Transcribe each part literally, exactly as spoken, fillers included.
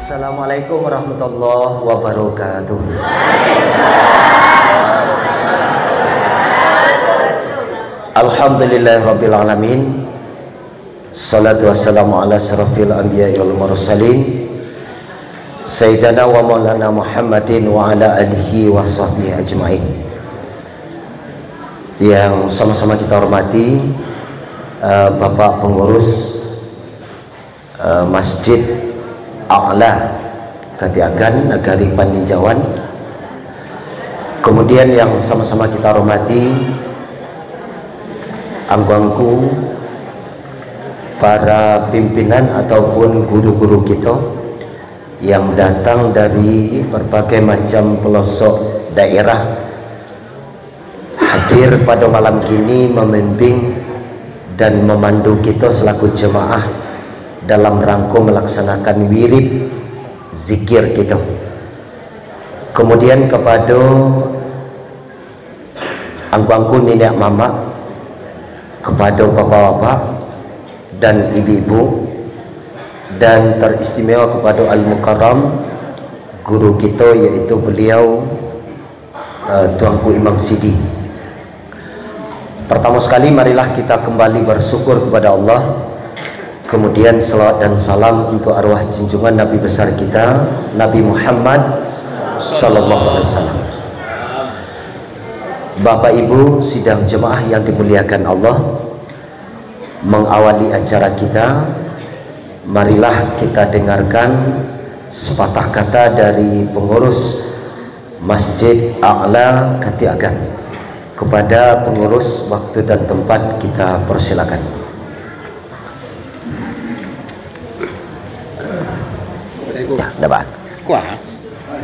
Assalamualaikum warahmatullahi wabarakatuh. Alhamdulillahirabbil alamin. Salatu wassalamu ala asyrafil anbiya'i wal mursalin, Sayyidina wa Maulana Muhammadin wa ala alihi wa sahbihi ajmain. Yang sama-sama kita hormati, eh, Bapak Pengurus, eh, Masjid A'la Katiagan, Nagari Paninjauan. Kemudian yang sama-sama kita hormati, angku-angku, para pimpinan ataupun guru-guru kita yang datang dari berbagai macam pelosok daerah, hadir pada malam kini memimpin dan memandu kita selaku jemaah dalam rangka melaksanakan wirid zikir kita. Kemudian kepada angku-angku, niniak mamak, kepada bapak-bapak dan ibu-ibu, dan teristimewa kepada Al-Mukarram, guru kita, yaitu beliau, eh, Tuanku Imam Sidi. Pertama sekali, marilah kita kembali bersyukur kepada Allah. Kemudian, salawat dan salam untuk arwah junjungan Nabi besar kita, Nabi Muhammad sallallahu alaihi wasallam. Bapak Ibu sidang jemaah yang dimuliakan Allah, mengawali acara kita, marilah kita dengarkan sepatah kata dari pengurus Masjid A'la Katiagan. Kepada pengurus, waktu dan tempat kita persilakan. Assalamualaikum. Dah, dah, Bang. Kuah.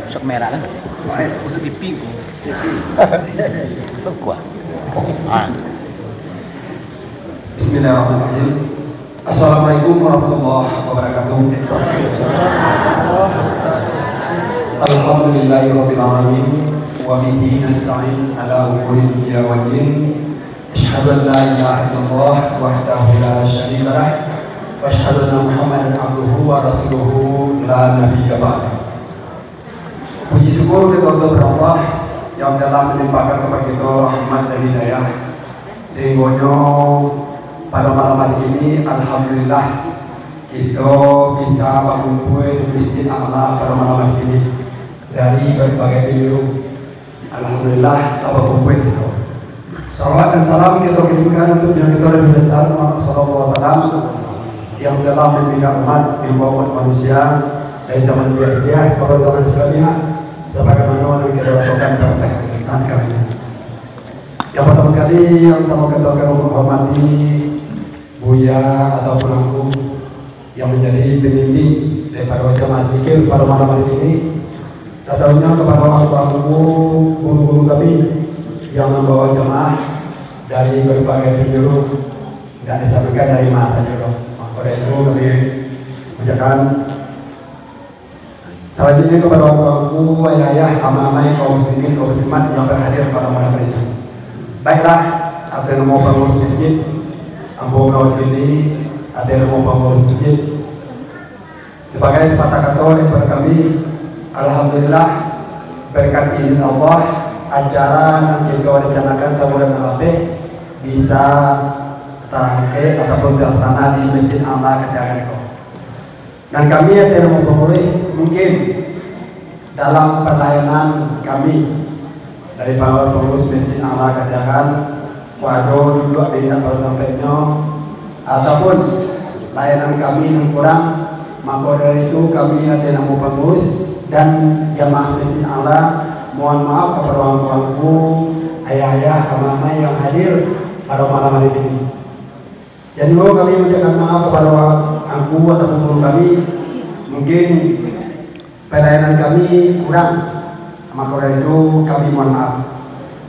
Sok merah kan? Kuah, eh, untuk di pingkung. Kuah. Ah. Bismillahirrahmanirrahim. Assalamualaikum warahmatullahi wabarakatuh. Alhamdulillahirabbil alamin, wa bihi nasta'in ala umuri dunya wad din. Asyhadu an la ilaha illallah wahdahu la syarika lah, wa asyhadu anna Muhammadan abduhu wa rasuluhu la nabiyya ba'dah. Puji syukur kita untuk Allah yang telah melimpahkan kepada kita rahmat dan hidayah, sehinggonyo pada malam hari ini, alhamdulillah, kita bisa bakumpul di Masjid A'la pada malam hari ini dari berbagai penjuru. Alhamdulillah, kita bakumpul di situ. Salawat dan salam kita kirimkan untuk Nabi kita Nabi besar Muhammad sallallahu alaihi wasallam, yang telah membina umat, membawa umat manusia dari zaman jahiliyah kepada zaman Islamiah, sebagaimana yang kita rasakan pada saat ini. Yang pertama sekali, yang sama kita hormati, Buya ataupun Angku, yang menjadi pemimpin daripada jamaah zikir pada malam hari ini. Satunya kepada orang tua guru, guru-guru kami yang membawa jamaah dari berbagai penjuru, tidak disampaikan dari mana saja, doh. Maka dari itu kami ucapkan Selanjutnya kepada orang tuaku, ayah-ayah, ama-amai, kaum muslimin, kaum muslimat yang berhadir pada malam hari ini. Baiklah, atas nama pengurus masjid, ambo mewakili atas nama pengurus masjid. Sebagai sepatah kata daripada kami, alhamdulillah, berkat izin Allah, acara yang kita rencanakan sebulan lebih bisa terangkai ataupun terlaksana di Masjid A'la Katiagan ko. Dan kami, ateh namo pangurus, mungkin dalam pelayanan kami dari para pangurus Masjid A'la Katiagan, kok ado duduak indak pada tampeknyo, ataupun layanan kami nan kurang, mako dari itu kami, ateh namo pangurus dan jamaah Masjid A'la, mohon maaf kepada orang tuaku, ayah-ayah, ama-ama yang hadir pada malam hari ini. Dan juga kami mengucapkan maaf kepada angku ataupun guru kami, mungkin pelayanan kami kurang, maka dari itu kami mohon maaf.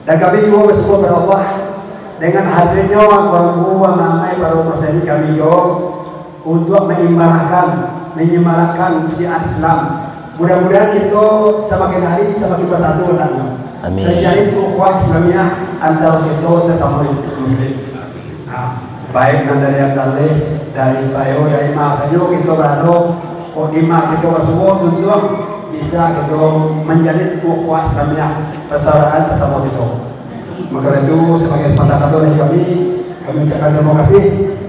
Dan kami juga bersyukur kepada Allah dengan hadirnya angku-angku, ama-ama pada masa ini kami juga untuk menyemarakkan, menyemarakkan syiar Islam. Mudah-mudahan kita semakin hari semakin bersatu letaknya. Amin. Terjadi ukhuwah Islamiah antara kita sesama muslim. Nah, baik nan dari Antaleh, dari Payo, dari ma sajo kita berado, Kok iman kito basuo, tuntuang bisa kito manjalin ukhuwah Islamiah, persaudaraan sasamo kito. Maka dari itu, sabagai sepatah kato dari kami, kami ucapkan terima kasih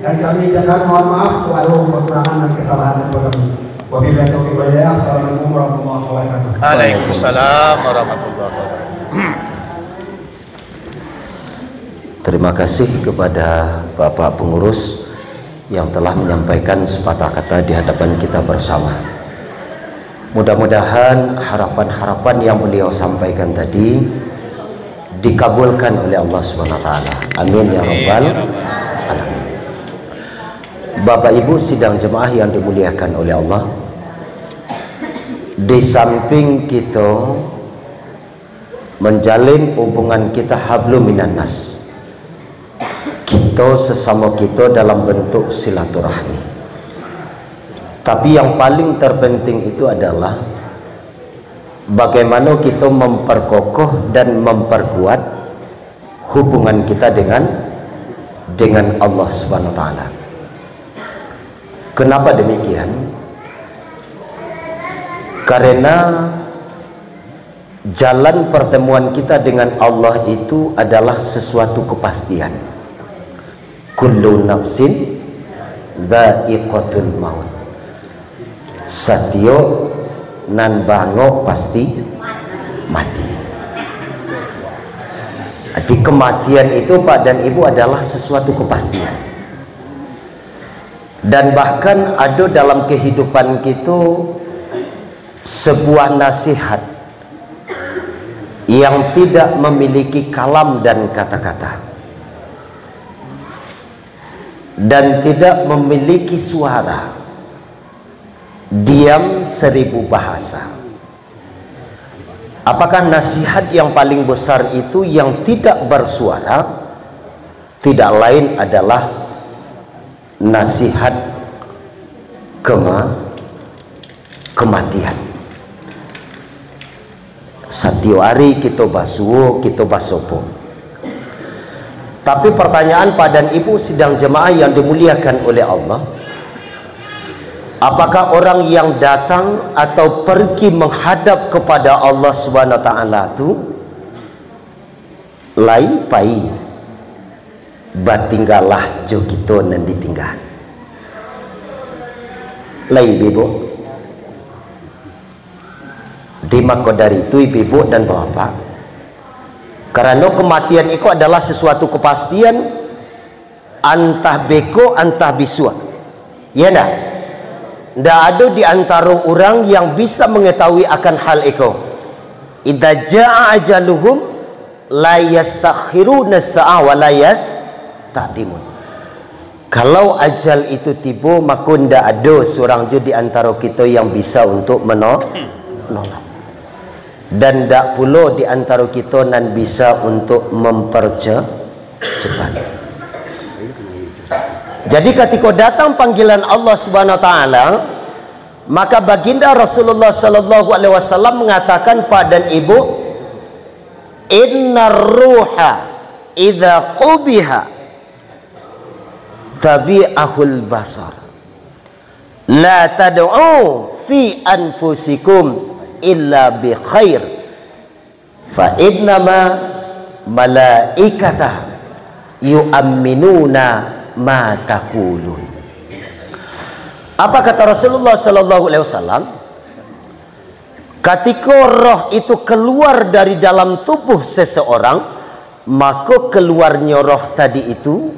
dan kami ucapkan mohon maaf kalau ada kekurangan dan kesalahan daripada kami. Wabillahi taufiq wal hidayah. Assalamualaikum warahmatullahi wabarakatuh. Waalaikumsalam warahmatullahi wabarakatuh. Terima kasih kepada Bapak Pengurus yang telah menyampaikan sepatah kata di hadapan kita bersama. Mudah-mudahan harapan-harapan yang beliau sampaikan tadi dikabulkan oleh Allah Subhanahu wa taala. Amin ya rabbal alamin. Bapak Ibu sidang jemaah yang dimuliakan oleh Allah, di samping kita menjalin hubungan kita hablum minannas, kita sesama kita dalam bentuk silaturahmi. Tapi yang paling terpenting itu adalah bagaimana kita memperkokoh dan memperkuat hubungan kita dengan dengan Allah Subhanahu wa taala. Kenapa demikian? Karena jalan pertemuan kita dengan Allah itu adalah sesuatu kepastian. Kullu nafsin dzaiqatul maut. Satiok nan bangok pasti mati. Jadi kematian itu, Pak dan Ibu, adalah sesuatu kepastian. Dan bahkan ada dalam kehidupan kita sebuah nasihat yang tidak memiliki kalam dan kata-kata, dan tidak memiliki suara, diam seribu bahasa. Apakah nasihat yang paling besar itu yang tidak bersuara? Tidak lain adalah nasihat kema-, kematian. Satiok ari kito basuo, kito basopok. Tapi pertanyaan Pak dan Ibu sidang jemaah yang dimuliakan oleh Allah, apakah orang yang datang atau pergi menghadap kepada Allah Subhanahu wa taala tu lai pai batinggalah jo kito nan ditingga? Lai, Ibu? Di mako dari itu, Ibu-ibu dan Bapak, karano kematian iko adalah sesuatu kepastian, antah beko, antah bisuak. Iya ndak? Ndak ado di antaro urang yang bisa mengetahui akan hal iko. Idza jaa ajaluhum, la yastakhiruna sa'ah wa la yastaqdimun. Kalau ajal itu tibo, mako ndak ado surang juo di antaro kito yang bisa untuk meno-, menolak. Dan ndak pulo di antaro kito nan bisa untuk memperce-, cepat. Jadi, katiko datang panggilan Allah Subhanahu wa taala, maka Baginda Rasulullah sallallahu alaihi wasallam mengatakan, Pak dan Ibu, "Innar ruha idza qubiha tabi'ahul basar. La tad'u fi anfusikum illa bi khair. Fa innama malaikata yu'amminuna ma taqulun." Apa kata Rasulullah sallallahu alaihi wasallam? Katiko roh itu keluar dari dalam tubuh seseorang, mako keluarnyo roh tadi itu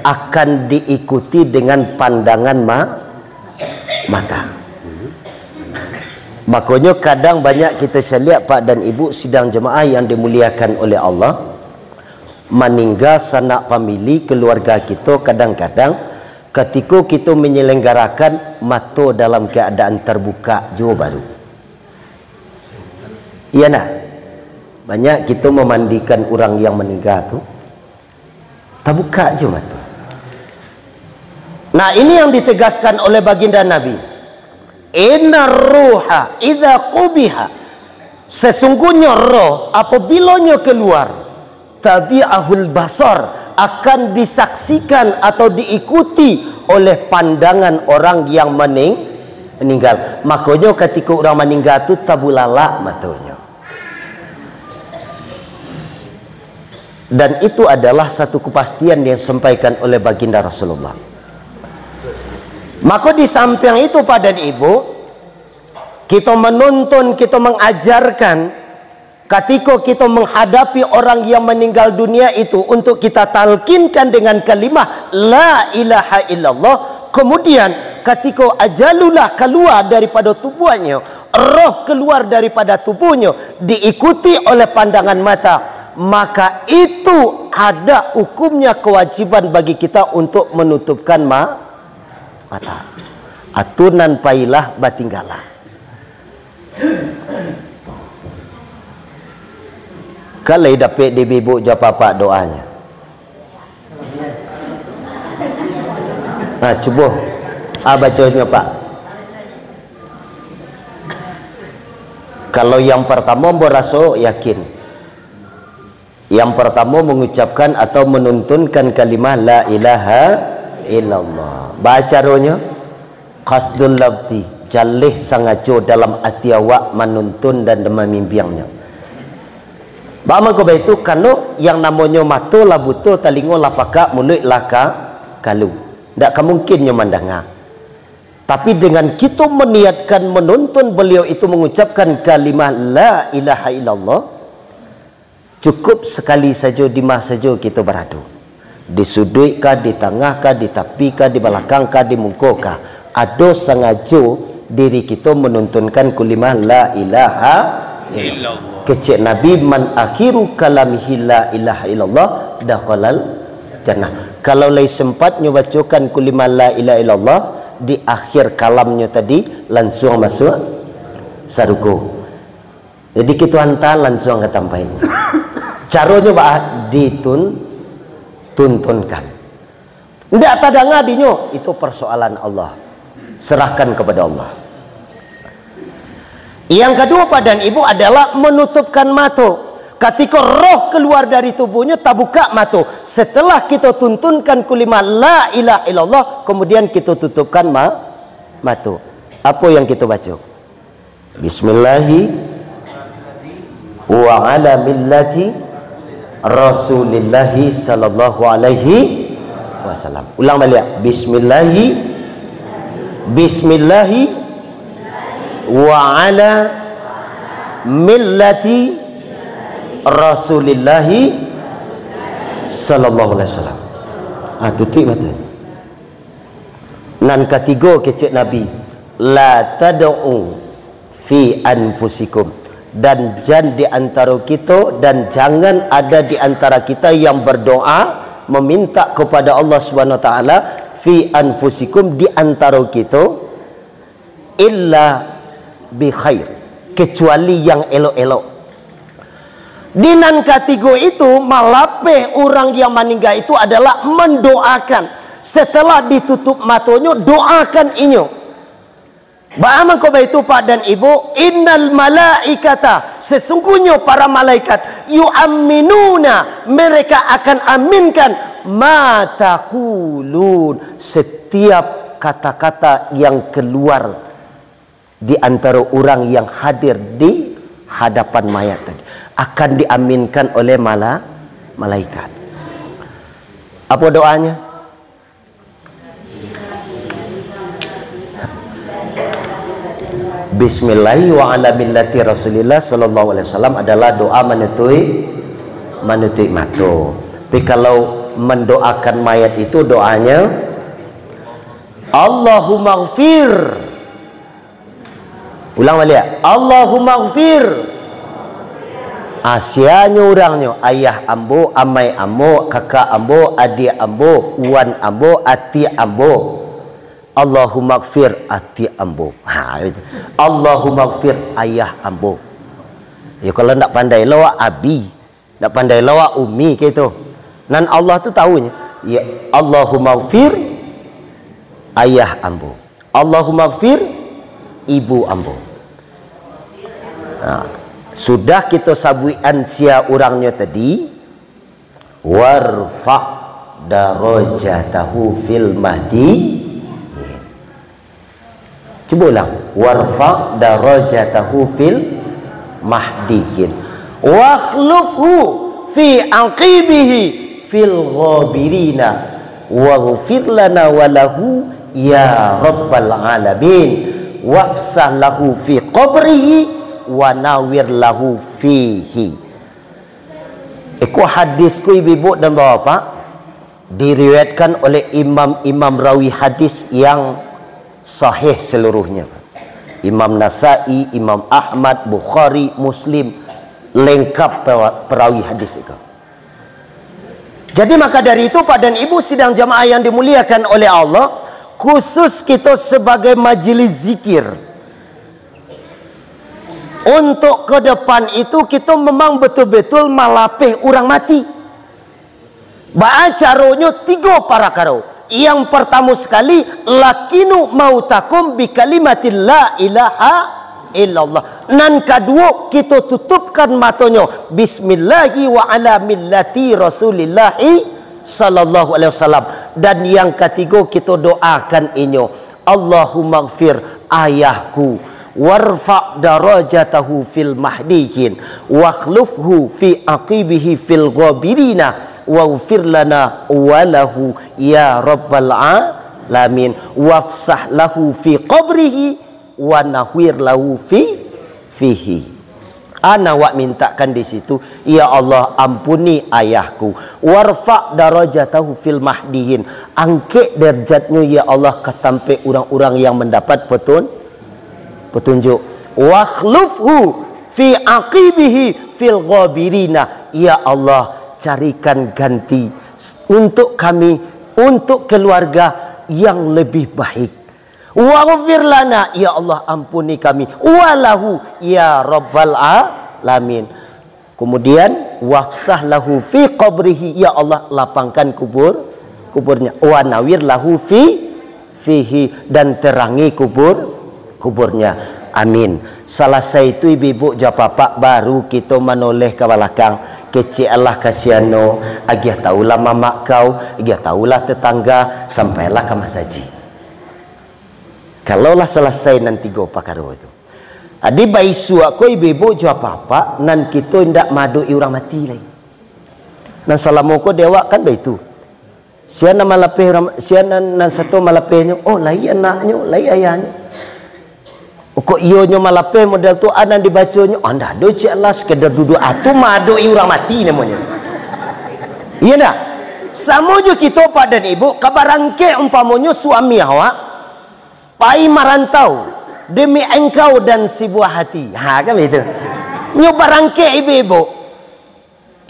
akan diikuti dengan pandangan ma-, mata. Makonyo kadang banyak kito caliak, Pak dan Ibu sidang jemaah yang dimuliakan oleh Allah, maningga sanak pamili keluarga kito, kadang-kadang katiko kito menyelenggarakan, mato dalam keadaan terbuka juo baru. Iya nah, banyak kito memandikan urang yang maningga tu, tabuka jo mato. Nah, ini yang ditegaskan oleh baginda Nabi. Innar ruha idza qubiha. Sesungguhnya roh, apabilonyo keluar, tabi'ahul basar, akan disaksikan atau diikuti oleh pandangan orang yang mening-, Maninggal. Makonyo katiko urang maninggal tu tabulalak matonyo. Dan itu adalah satu kepastian yang disampaikan oleh Baginda Rasulullah. Maka di samping itu, Pak dan Ibu, kita menuntun, kita mengajarkan, katiko kita menghadapi orang yang meninggal dunia itu, untuk kita talkinkan dengan kalimah la ilaha illallah, kemudian katiko ajalulah keluar daripada tubuhnya, roh keluar daripada tubuhnya, diikuti oleh pandangan mata, maka itu ada hukumnya kewajiban bagi kita untuk menutupkan ma-, mata. Atunan pailah batinggalah. Kalai dapek di bibuk jo apak doanya. Ha, cubo. Ah, baconyo, Pak. Kalau yang pertama, ambo raso yakin. Yang pertama, mengucapkan atau menuntunkan kalimah la ilaha illallah. Bacaronyo, qasdul lafzi, jaleh sangajo dalam ati awak manuntun dan mamimbiangnyo. Baa mangko baitu? Karano yang namonyo mato lah buto, talingo lah pakak, muluik lah ka kalu. Ndak ka mungkin nyo mandanga. Tapi dengan kito maniatkan manuntun baliau itu mangucapkan kalimah la ilaha illallah, cukup sakali sajo, di ma sajo kito barado. Di suduik kah, di tangah kah, di tapi kah, di balakang kah, di muko kah, ado sangajo diri kito manuntunkan kalimah la ilaha illallah. Kecek Nabi, "Man akhiru kalamihi la ilaha illallah, dakhalal jannah." Kalau lai sempat nyo bacokan kalimah la ilaha illallah di akhir kalamnyo tadi, lansuang masuak sarugo. Jadi, kito anta lansuang ka tampaiknyo. Caronyo baa? Ditun-, tuntunkan. Ndak tadanga dinyo, itu persoalan Allah. Serahkan kepada Allah. Yang kaduo, Pak dan Ibu, adalah manutupkan mato. Katiko roh kaluar dari tubuhnyo, tabukak mato. Setelah kito tuntunkan kalimah la ilaha illallah, kemudian kito tutupkan ma-, mato. Apo yang kito baco? Bismillahi wa ala millati Rasulillahi sallallahu alaihi wasallam. Ulang baliak. Bismillahi, bismillahi wa ala millati Rasulillahi sallallahu alaihi wasallam. Ah, tutuik mato. Nan katigo, kecek Nabi, "La tad'u fi anfusikum." Dan jan di antaro kito, dan jangan ada di antara kita yang berdoa, meminta kepada Allah Subhanahu wa Ta'ala, "fi anfusikum", di antaro kito, "illa bi khair", kecuali yang elok-elok. Di nan katigo itu, malapeh urang yang maningga itu adalah mandoakan. Setelah ditutup matonyo, doakan inyo. Baa mangko baitu, Pak dan Ibu? "Innal malaikata", sesungguhnyo para malaikat, "yu'amminuna", mereka akan aminkan, "ma taqulun", setiap kata-kata yang keluar di antaro urang yang hadir di hadapan mayat tadi, akan diaminkan oleh mala-, malaikat. Apo doanya? Bismillahi wa ala millati Rasulillah sallallahu alaihi wasallam adalah doa manutuik, manutuik mato. Tapi kalau mendoakan mayat itu doanya, "Allahummaghfir." Ulang baliak. "Allahummaghfir." Asianyo urangnyo, ayah ambo, amai ambo, kakak ambo, adiak ambo, wan ambo, atiak ambo. "Allahummaghfir atiak ambo." Ha, itu. "Allahummaghfir ayah ambo." Ya, kalau ndak pandai lo, abi. Ndak pandai lo awak umi kito. Nan Allah tu tahu nyo. Ya, "Allahummaghfir ayah ambo. Allahummaghfir ibu ambo." Nah, sudah kito sabuikan sia urangnyo tadi, "warfa' darajatahu fil mahdi." Cubo ulang. "Warfa darajatahu fil mahdiyin. Wakhlufhu fi aqibihi fil ghabirina. Waghfir lana wa lahu ya rabbal alamin. Wafsah lahu fi qabrihi wa nawir lahu fihi." Iko hadis ko, ibu-ibu dan bapak, diriwayatkan oleh imam-imam rawi hadis yang sahih seluruhnya. Imam Nasai, Imam Ahmad, Bukhari, Muslim, lengkap pera-, perawi hadis itu. Jadi maka dari itu, Pak dan Ibu sidang jamaah yang dimuliakan oleh Allah, khusus kita sebagai majelis zikir, untuk ke depan itu kita memang betul-betul malapeh urang mati. Baa caronyo? Tigo parakaro. Yang partamo sakali, "Lakinu mautakum bi kalimatil la ilaha illallah." Nan kaduo, kito tutupkan matonyo, "Bismillahi wa ala millati Rasulillahi sallallahu alaihi wasallam." Dan yang katigo, kito doakan inyo, "Allahummaghfir ayahku, warfa' darajatahu fil mahdiyin, wakhlufhu fi aqibihi fil ghabirina, waghfir lana wa lahu ya rabbal alamin, wafsah lahu fi qabrihi, wa nawwir lahu fi, fihi." Ana awak mintakan di situ, "Ya Allah, ampuni ayahku, warfa' darajatahu fil mahdiyin, angkek derajatnyo, ya Allah, ka tampek urang-urang yang mandapat petun-, petunjuk. Wakhlufhu fi aqibihi fil ghabirina, ya Allah, carikan ganti untuk kami, untuk keluarga yang lebih baik. Waghfir lana, ya Allah, ampuni kami. Wa lahu, ya rabbal alamin." Kemudian, "Wafsah lahu fi qabrihi, ya Allah, lapangkan kubur, kuburnya. Wa nawwir lahu fi, fihi, dan terangi kubur, kuburnya. Amin." Salasai tu, ibu-ibu jo bapak, baru kito manoleh ka balakang, "Kecek alah kasiano, agiah taulah mamak kau, agiah taulah tetangga, sampailah ka masajik." Kalau lah salasai nan tigo pakaro tu, jadi baisuak ko, ibu-ibu jo bapak, nan kito indak maadoki urang mati lai. Nan salamo ko di awak kan baitu. Sia nan malapeh urang, sia nan, nan sato malapehnyo, oh, lai anaknyo, lai ayahnyo. Kok iyonyo malapeh model tu, ah, nan dibaconyo, ah, ndak ado, cek lah, sekadar duduak, ah, tu maadoki urang mati namonyo. Iya ndak? Samo jo kito, Pak dan Ibu, ka barangkek umpamonyo suami awak pai marantau demi engkau dan si buah hati. Ha, kan baitu. Nyo barangkek ibu-ibu.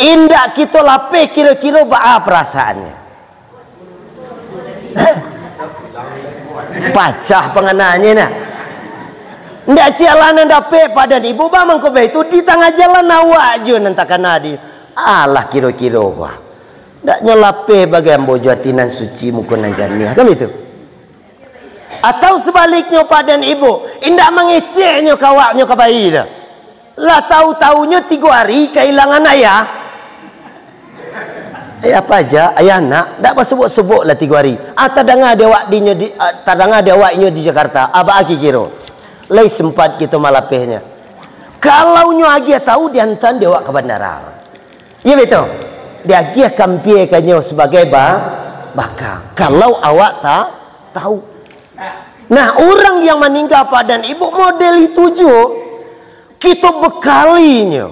Indak kito lapeh, kiro-kiro baa parasaannyo? Hah? Pacah pangananyo nah. Ndak ciek lah nan dapek, Pak dan Ibu, ba mangko baitu, di tangah jalan awak juo nan takana di, alah, kiro-kiro bah. Ndak nyo lapeh bagai ambo jo ati nan suci, muko nan janiah, kan baitu? Atau sabaliknyo, Pak dan Ibu, indak mangeceknyo ka awaknyo ka bayi tu. Lah tahu-tahunyo tigo hari kahilangan ayah. Ayah paja, ayah anak, ndak basobok-sobok lah tigo hari. Ah, tadanga dek awak dinyo di, ah, tadanga dek awak inyo di Jakarta. Ah, baa kiro-kiro? Lai sempat kito malapehnyo. Kalau nyo agiah tahu, diantaan dek awak ka bandara. Iyo, betul. Diagiah kampia ka nyo sabagai ba-, baka. Kalau awak ta-, tahu. Nah, urang yang maningga, Pak dan Ibu, model itu juo. Kito bekalinyo.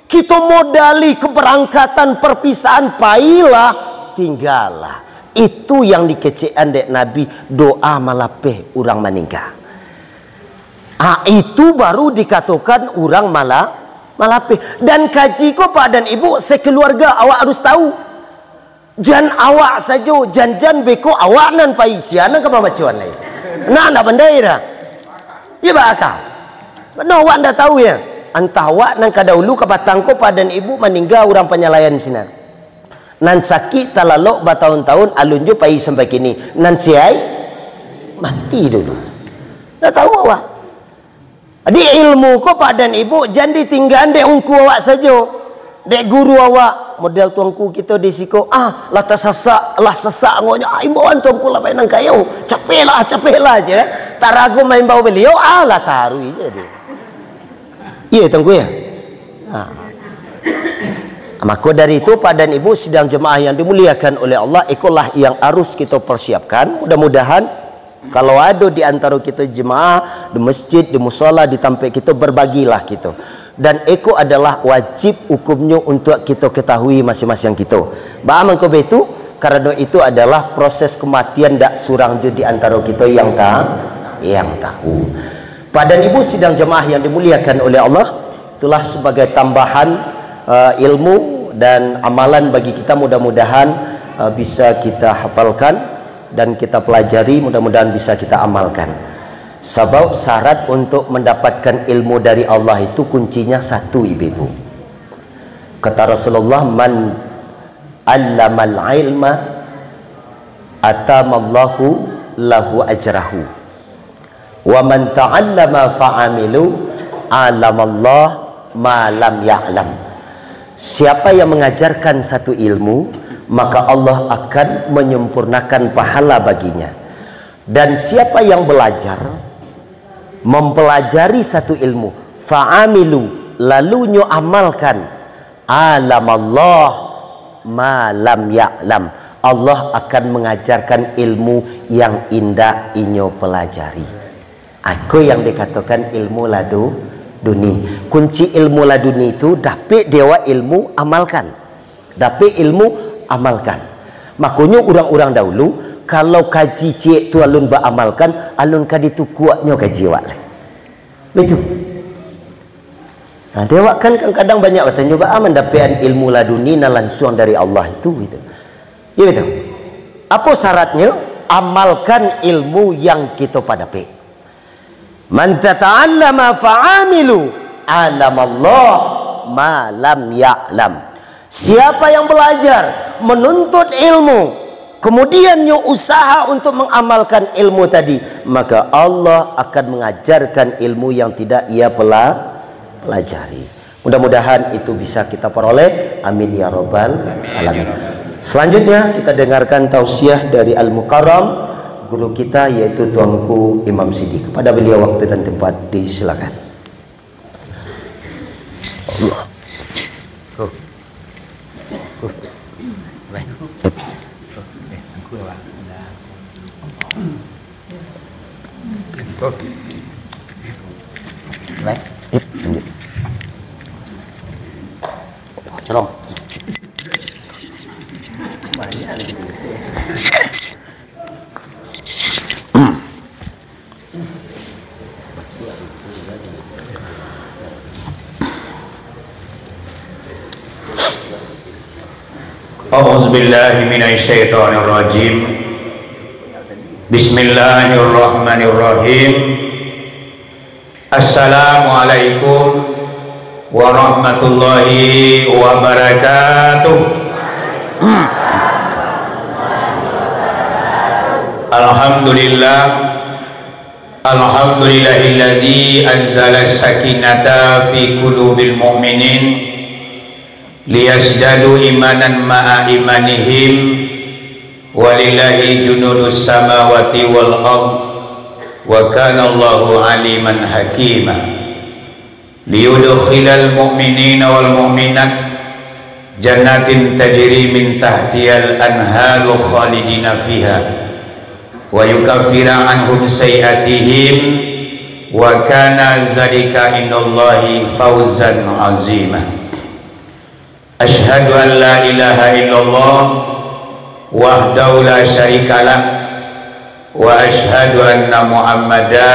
Kito modali keberangkatan, perpisahan, pailah, tinggalah. Itu yang dikecekan dek Nabi, doa malapeh urang maningga. Ah, itu baru dikatokan urang mala-, malapeh. Dan kaji ko, Pak dan Ibu, sekeluarga awak harus tahu. Jan awak sajo, jan-jan beko awak nan pai, sia nan ka mamacoan lai. Nah, ndak pandai dah. Iya, baa ka? Nah, awak ndak tahu ya. Antah awak nan ka dahulu ka batang ko, Pak dan Ibu, maningga urang panyalayan sinan. Nan sakik talalok batahun-tahun, alun juo pai sampai kini. Nan siai mati dulu. Ndak tahu awak. Jadi, ilmu ko, Pak dan Ibu, jan ditinggaan dek ungku awak sajo. Dek guru awak, model tuangku kito di siko, ah, lah tasasak, lah sasak angonyo, ah, imbauan tuangku lah baik nan kayo. Capeklah, capeklah, je kan. Tarago maimbau baliau, alah taruih je dia. Iya, Tuanku, ya? Ha. Maka dari itu, Pak dan Ibu sidang jemaah yang dimuliakan oleh Allah, ikolah yang harus kita persiapkan. Mudah-mudahan kalau ada di antara kita jemaah, di masjid, di musala, di tampek kita, berbagilah kita. Dan iko adalah wajib hukumnyo untuk kita ketahui masing-masing kita. Baa mangko baitu? Karano itu adalah proses kematian, dak surang jo di antaro kito yang ta-, yang tahu. Pak dan Ibu sidang jamaah yang dimuliakan oleh Allah, itulah sebagai tambahan, eh, ilmu dan amalan bagi kita, mudah-mudahan, eh, bisa kita hafalkan dan kita pelajari, mudah-mudahan bisa kita amalkan. Sabab syarat untuk mendapatkan ilmu dari Allah itu kuncinya satu, ibu-ibu. Kata Rasulullah, "Man allamal ilma atamallahu lahu ajrahu, wa man ta'allama fa'amilu alamallah ma lam ya'lam." Siapa yang mengajarkan satu ilmu, maka Allah akan menyempurnakan pahala baginya. Dan siapa yang belajar, mempelajari satu ilmu, fa'amilu, lalu nyo amalkan, alamallah ma lam ya'lam, Allah akan mengajarkan ilmu yang indak inyo pelajari. Iko yang dikatakan ilmu ladu-, duni. Kunci ilmu laduni itu dapik di awak ilmu, amalkan. Dapik ilmu, amalkan. Makonyo urang-urang dahulu, kalau kaji ciek tu alun baamalkan, alun ka ditukuaknyo kaji awak lai. Baitu. Nah, di awak kan kadang-kadang banyak batanyo, "Baa mandapekan ilmu laduni nan lansuang dari Allah itu?" gitu. Iyo, baitu. Apo syaratnyo? Amalkan ilmu yang kito padapek. "Man tata'allama fa'amilu, alamallah ma lam ya'lam." Siapa yang belajar, menuntut ilmu, kemudian nyo usaha untuk mengamalkan ilmu tadi, maka Allah akan mengajarkan ilmu yang tidak ia pela-, pelajari. Mudah-mudahan itu bisa kita peroleh. Amin ya rabbal alamin. Selanjutnya, kita dengarkan tausiah dari Al-Mukarram, guru kita, yaitu Tuanku Imam Sidi. Kepada beliau waktu dan tempat, disilakan. Shalom. أعوذ بالله من الشيطان الرجيم. بسم الله الرحمن الرحيم. السلام عليكم ورحمة الله وبركاته. الحمد لله. الحمد لله الذي أنزل السكينة في قلوب المؤمنين ليزدادوا إيمانا مع إيمانهم ولله جنود السماوات والأرض وكان الله عليما حكيما. ليدخل المؤمنين والمؤمنات جنات تجري من تحتها الأنهار خالدين فيها ويكفر عنهم سيئاتهم وكان ذلك عند الله فوزا عظيما. أشهد أن لا إله إلا الله وحده لا شريك له، وأشهد أن محمدا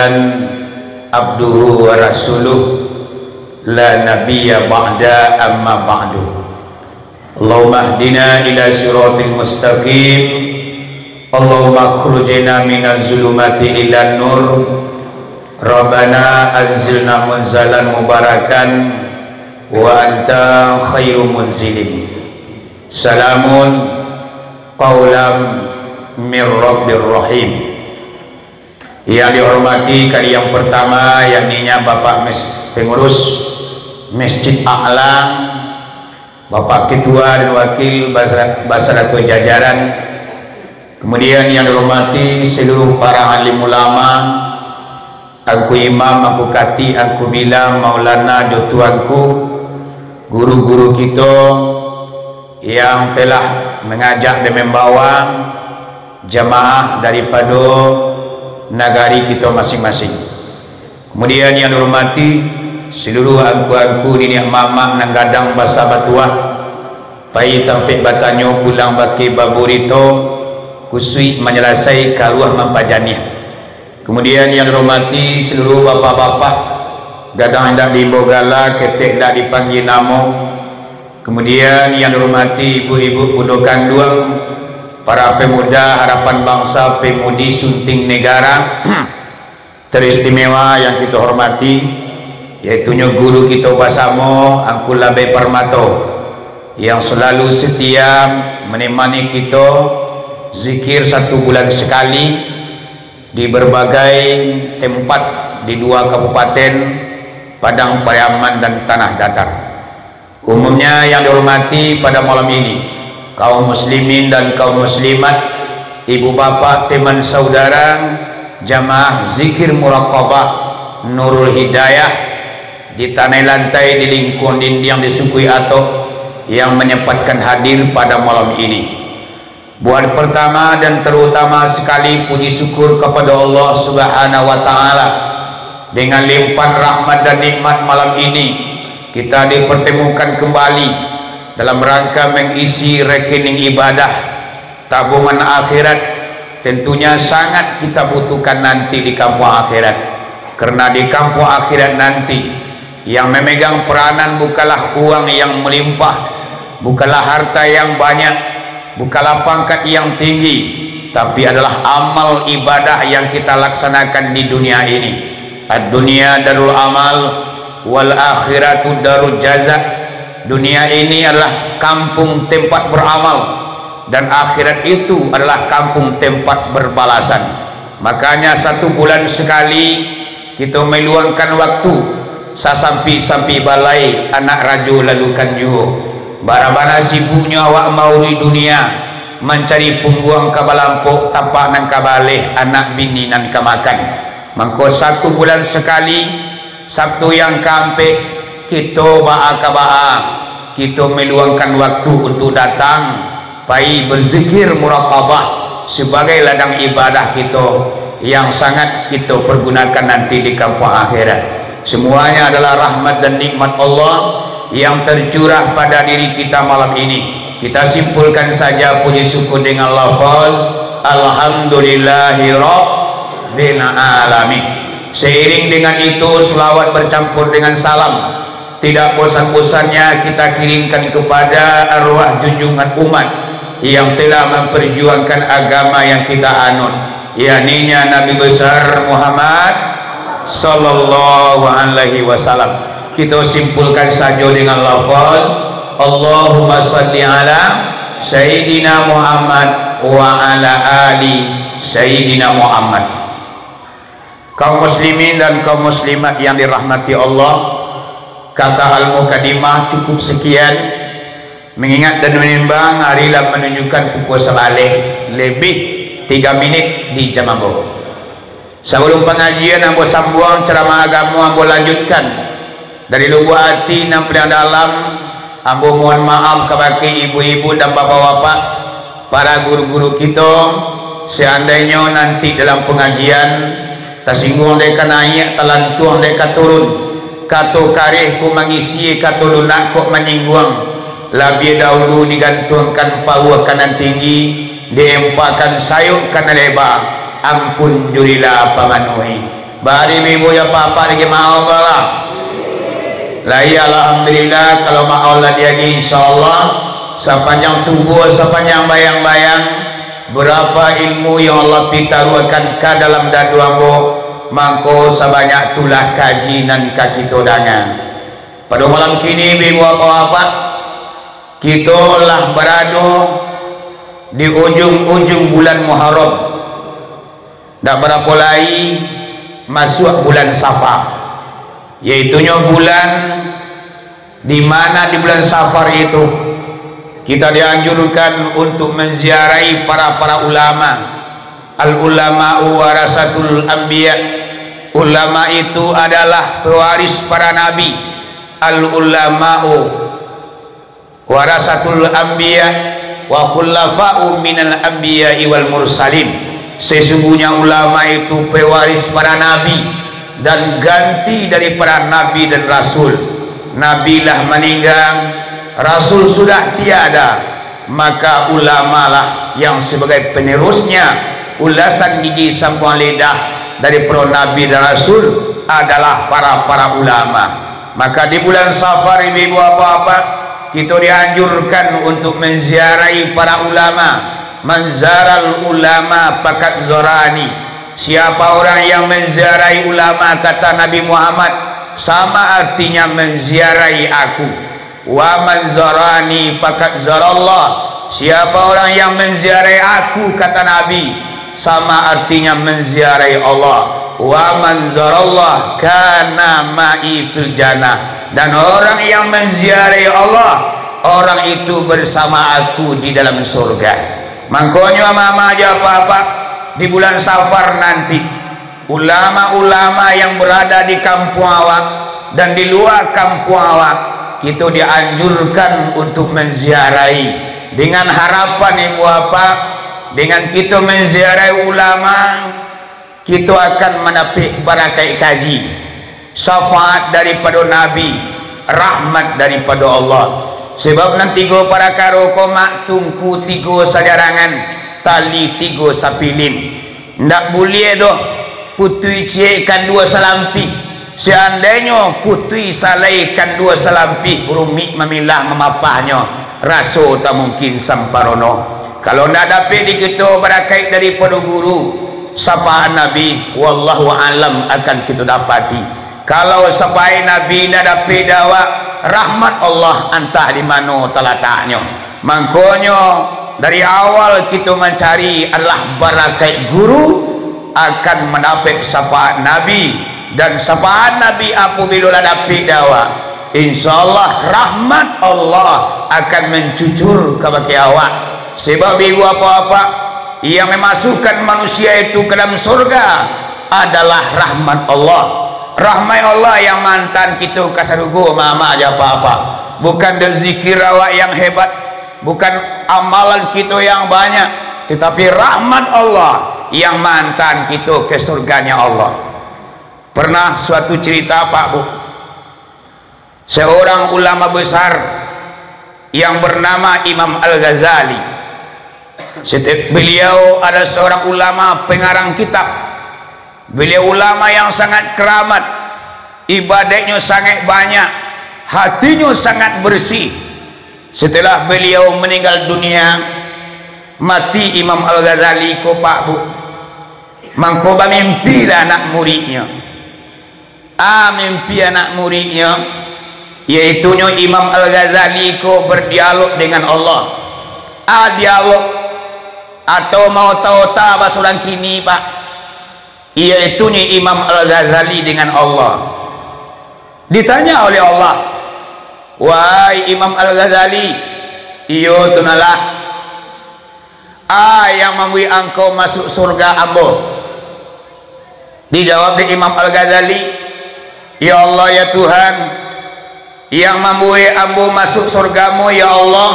عبده ورسوله، لا نبي بعده، أما بعد. اللهم اهدنا إلى صراط مستقيم. اللهم أخرجنا من الظلمات إلى النور. ربنا أنزلنا منزلا مباركا وأنت خير منزل. سلام قولا من رب رحيم. Yang dihormati kali yang pertama, yakninya Bapak Mes-, Pengurus Masjid A'la, Bapak Ketua dan Wakil basra-, basarato jajaran, kemudian yang dihormati seluruh para alim ulama, Angku Imam, Angku Katik, Angku Bilang, Maulana, jo Tuanku, guru-guru kito yang telah mangajak dan mambawa jamaah daripado nagari kito masing-masing. Kemudian yang dihormati seluruh angku-angku, niniak mamak nan gadang basa batuah, pai tampek batanyo, pulang bakeh baburito, kusuik manyalasai, karuah mampajaniah. Kemudian yang dihormati seluruh bapak-bapak, gadang indak diimbau gala, ketek indak dipanggia namo. Kemudian yang dihormati ibu-ibu bundo kanduang, para pemuda harapan bangsa, pemudi sunting negara, teristimewa yang kito hormati, yaitunyo guru kito basamo, Angku Labai Parmato, yang selalu setia menemani kito zikir satu bulan sekali di berbagai tempat di dua kabupaten, Padang Pariaman dan Tanah Datar. Umumnya yang dihormati pada malam ini, kaum muslimin dan kaum muslimat, ibu bapak, teman saudara, jamaah zikir muraqabah Nurul Hidayah, di tanai lantai, di lingkuang dindiang, di sukui atok, yang menyempatkan hadir pada malam ini. Buat pertama dan terutama sekali, puji syukur kepada Allah Subhanahu wa Ta'ala. Dengan limpahan rahmat dan nikmat, malam ini kita dipertemukan kembali dalam rangka mengisi rekening ibadah, tabungan akhirat. Tentunya sangat kita butuhkan nanti di kampuang akhirat. Karena di kampuang akhirat nanti, yang memegang peranan bukanlah uang yang melimpah, bukanlah harta yang banyak, bukanlah pangkat yang tinggi, tapi adalah amal ibadah yang kita laksanakan di dunia ini. Ad-dunya darul amal, wal akhiratu darul jaza. Dunia ini adalah kampung tempat beramal, dan akhirat itu adalah kampung tempat berbalasan. Makanya, satu bulan sekali, kito meluangkan waktu, sasampik-sampik balai anak rajo lalukan juo. Bara-bara sibuknyo awak maurui dunia, mancari pungguang ka balampok, tapak nan ka baleh, anak bini nan ka makan. Mangko, satu bulan sakali, Sabtu yang kaampek, kito baa ka baa, kito meluangkan waktu untuk datang, pai berzikir muraqabah sebagai ladang ibadah kito yang sangat kito pergunakan nanti di kampuang akhirat. Semuanya adalah rahmat dan nikmat Allah yang tercurah pada diri kita malam ini. Kita simpulkan saja puji syukur dengan lafaz, "Alhamdulillahirabbil alamin." Seiring dengan itu, selawat bercampur dengan salam tidak bosan-bosannya kita kirimkan kepada arwah junjungan umat yang telah memperjuangkan agama yang kita anut, yakninya Nabi Besar Muhammad sallallahu alaihi wasallam. Kito simpulkan sajo dengan lafaz, "Allahumma salli ala Sayyidina Muhammad wa ala ali Sayyidina Muhammad." Kaum muslimin dan kaum muslimat yang dirahmati Allah, kata al-mukadimah cukup sekian, mengingat dan menimbang hari lah menunjukkan pukul sabaleh lebih tiga minit di jam ambo. Sabalum pangajian ambo sambuang, ceramah agamo ambo lanjutkan, dari lubuak ati nan paliang dalam, ambo mohon maaf kabake ibu-ibu dan bapak-bapak, para guru-guru kito, seandainyo nanti dalam pangajian, tasingguang dek ka naiak, talantuang dek ka turun, kato kareh ko mangisi, kato lunak kok manyingguang, labiah dahulu digantuangkan pauah ka nan tinggi, diempakkan sayok ka nan leba, ampun jurilah pamanuhi. Bari ibu-ibu jo bapak dek maaf lah. Lai, alhamdulillah, kalau maaf lah diagi, insyaallah, sapanjang tubuah, sapanjang bayang-bayang, berapa ilmu yang Allah pitaruahkan ka dalam dadu ambo, mangko sabanyak tulah kaji nan ka kito danga. Pado malam kini, ibu-ibu, bapak-bapak, kito lah barado di ujung-ujung bulan Muharram. Ndak barapo lai masuak bulan Safar, yaitunyo bulan di mana di bulan Safar itu kita dianjurkan untuk menziarahi para-para ulama. Al-ulama'u warasatul anbiya. Ulama itu adalah pewaris para nabi. Al-ulama'u warasatul anbiya wa khulafa'u minal anbiya wal mursalin. Sesungguhnya ulama itu pewaris para nabi dan ganti dari para nabi dan rasul. Nabi lah meninggal, rasul sudah tiada, maka ulamalah yang sebagai penerusnya. Ulasan gigi sambuang lidah dari para nabi dan rasul adalah para-para ulama. Maka di bulan Safar, ibu-ibu, bapak-bapak, kita dianjurkan untuk menziarahi para ulama. Manzaral ulama pakat zorani. Siapa orang yang menziarahi ulama, kata Nabi Muhammad, sama artinya menziarahi aku. Wa man zarani faqad zarallah. Siapa orang yang menziarahi aku, kata Nabi, sama artinya menziarahi Allah. Wa man zarallah kana ma'i fil jannah. Dan orang yang menziarahi Allah, orang itu bersama aku di dalam surga. Mangkonyo, ama-ama jo apak-apak, di bulan Safar nanti, ulama-ulama yang berada di kampuang awak dan di lua kampuang awak, kito dianjurkan untuk menziarahi. Dengan harapan, ibu bapak, dengan kito menziarahi ulama, kito akan mandapek barakaik kaji, syafaat daripado Nabi, rahmat daripado Allah. Sebab nan tigo parakaro ko, mak, tungku tigo sajarangan, tali tigo sapilin. Ndak buliah doh putuih ciek kanduo salampih. Seandainyo putuih salai kanduo salampih, rumik mamilah mamapahnyo, raso tak mungkin samparono. Kalau ndak dapek di kito barakaik daripado guru, sapaan Nabi, wallahu alam, akan kito dapati. Kalau sapaan Nabi ndak dapek di awak, rahmat Allah antah di mano talataknyo. Mangkonyo, dari awal kito mancari adalah barakaik guru, akan mandapek syafaat Nabi, dan syafaat Nabi apabilo lah dapek di awak, insya Allah rahmat Allah akan mancucur kabake awak. Sebab ibu bapak-bapak, yang memasukkan manusia itu ka dalam surga adalah rahmat Allah. Rahmat Allah yang maantaan kito ka sarugo, ama-ama jo apak-apak. Bukan dek zikir awak yang hebat, bukan amalan kito yang banyak, tetapi rahmat Allah yang maantaan kito ka surganya Allah. Pernah suatu cerita, Pak, Bu. Seorang ulama besar yang bernama Imam Al-Ghazali. Setiap beliau adalah seorang ulama pengarang kitab. Beliau ulama yang sangat keramat, ibadaiknyo sangat banyak, hatinyo sangat bersih. Setelah beliau meninggal dunia, mati Imam Al-Ghazali ko, Pak, Bu. Mangko bamimpilah anak muridnyo. A mimpi anak muridnyo, yaitunyo Imam Al-Ghazali ko berdialog dengan Allah. A dialog, atau maota-ota baso urang kini, Pak, yaitunyo Imam Al-Ghazali dengan Allah. Ditanya oleh Allah, "Wahai Imam Al-Ghazali," "Iyo, Tuhanlah." "A yang mambuek angkau masuk surga ambo?" Dijawab dek Imam Al-Ghazali, "Ya Allah, ya Tuhan, yang mambuek ambo masuk surga-Mu, ya Allah,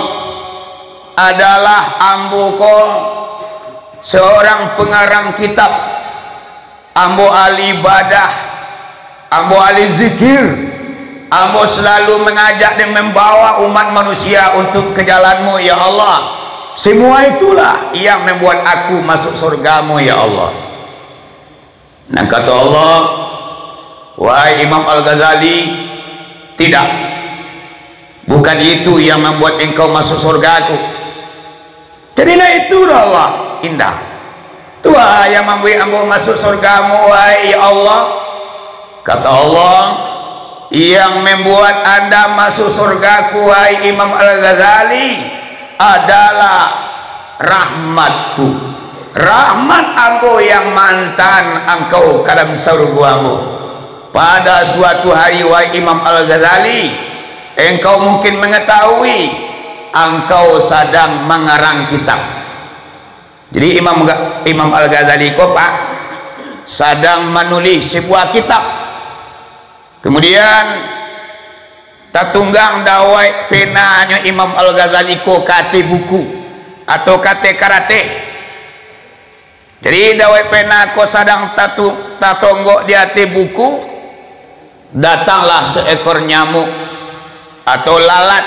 adalah ambo ko seorang pengarang kitab, ambo ahli ibadah, ambo ahli zikir, ambo selalu mengajak dan membawa umat manusia untuk ke jalan-Mu, ya Allah. Semua itulah yang membuat aku masuk surga-Mu, ya Allah." Nan kato Allah, "Wahai Imam Al-Ghazali, tidak. Bukan itu yang membuat engkau masuk surga-Ku." "Jadi lah itu doh, Allah." "Indak. Tu a yang mambuek ambo masuk surga-Mu, wahai ya Allah." Kata Allah, "Yang membuat anda masuk surga-Ku, wahai Imam Al-Ghazali, adalah rahmat-Ku. Rahmat ambo yang maantaan angkau ka dalam sarugo ambo. Pada suatu hari, wahai Imam Al-Ghazali, engkau mungkin mengetahui, angkau sadang mangarang kitab." Jadi Imam Ga-, Imam Al-Ghazali ko, Pak, sadang manulih sabuah kitab. Kamudian, tatunggang dawek penanyo Imam Al-Ghazali ko ka ateh buku, atau ka ateh karateh. Jadi, dawek pena ko sadang tatu-, tatonggok di ateh buku, datanglah seekor nyamuk atau lalat.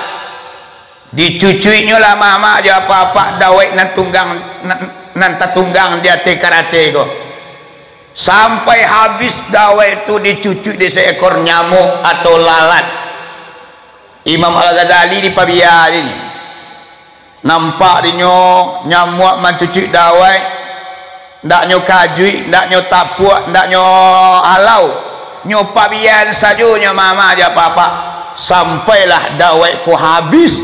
Dicucuiknyo lah mamak jo apak-apak dawek nan tunggang, nan, nan tatunggang di ateh karateh ko. Sampai habis dawek tu dicucuik di seekor nyamuk atau lalat. Imam Al-Ghazali dipabia dinyo. Nampak dinyo nyamuak mancucuik dawek, ndak nyo kajuik, ndak nyo tapuak, ndak nyo alau. Nyo pabian sajo nyo mamak jo apak-apak. Sampailah dawek ko habis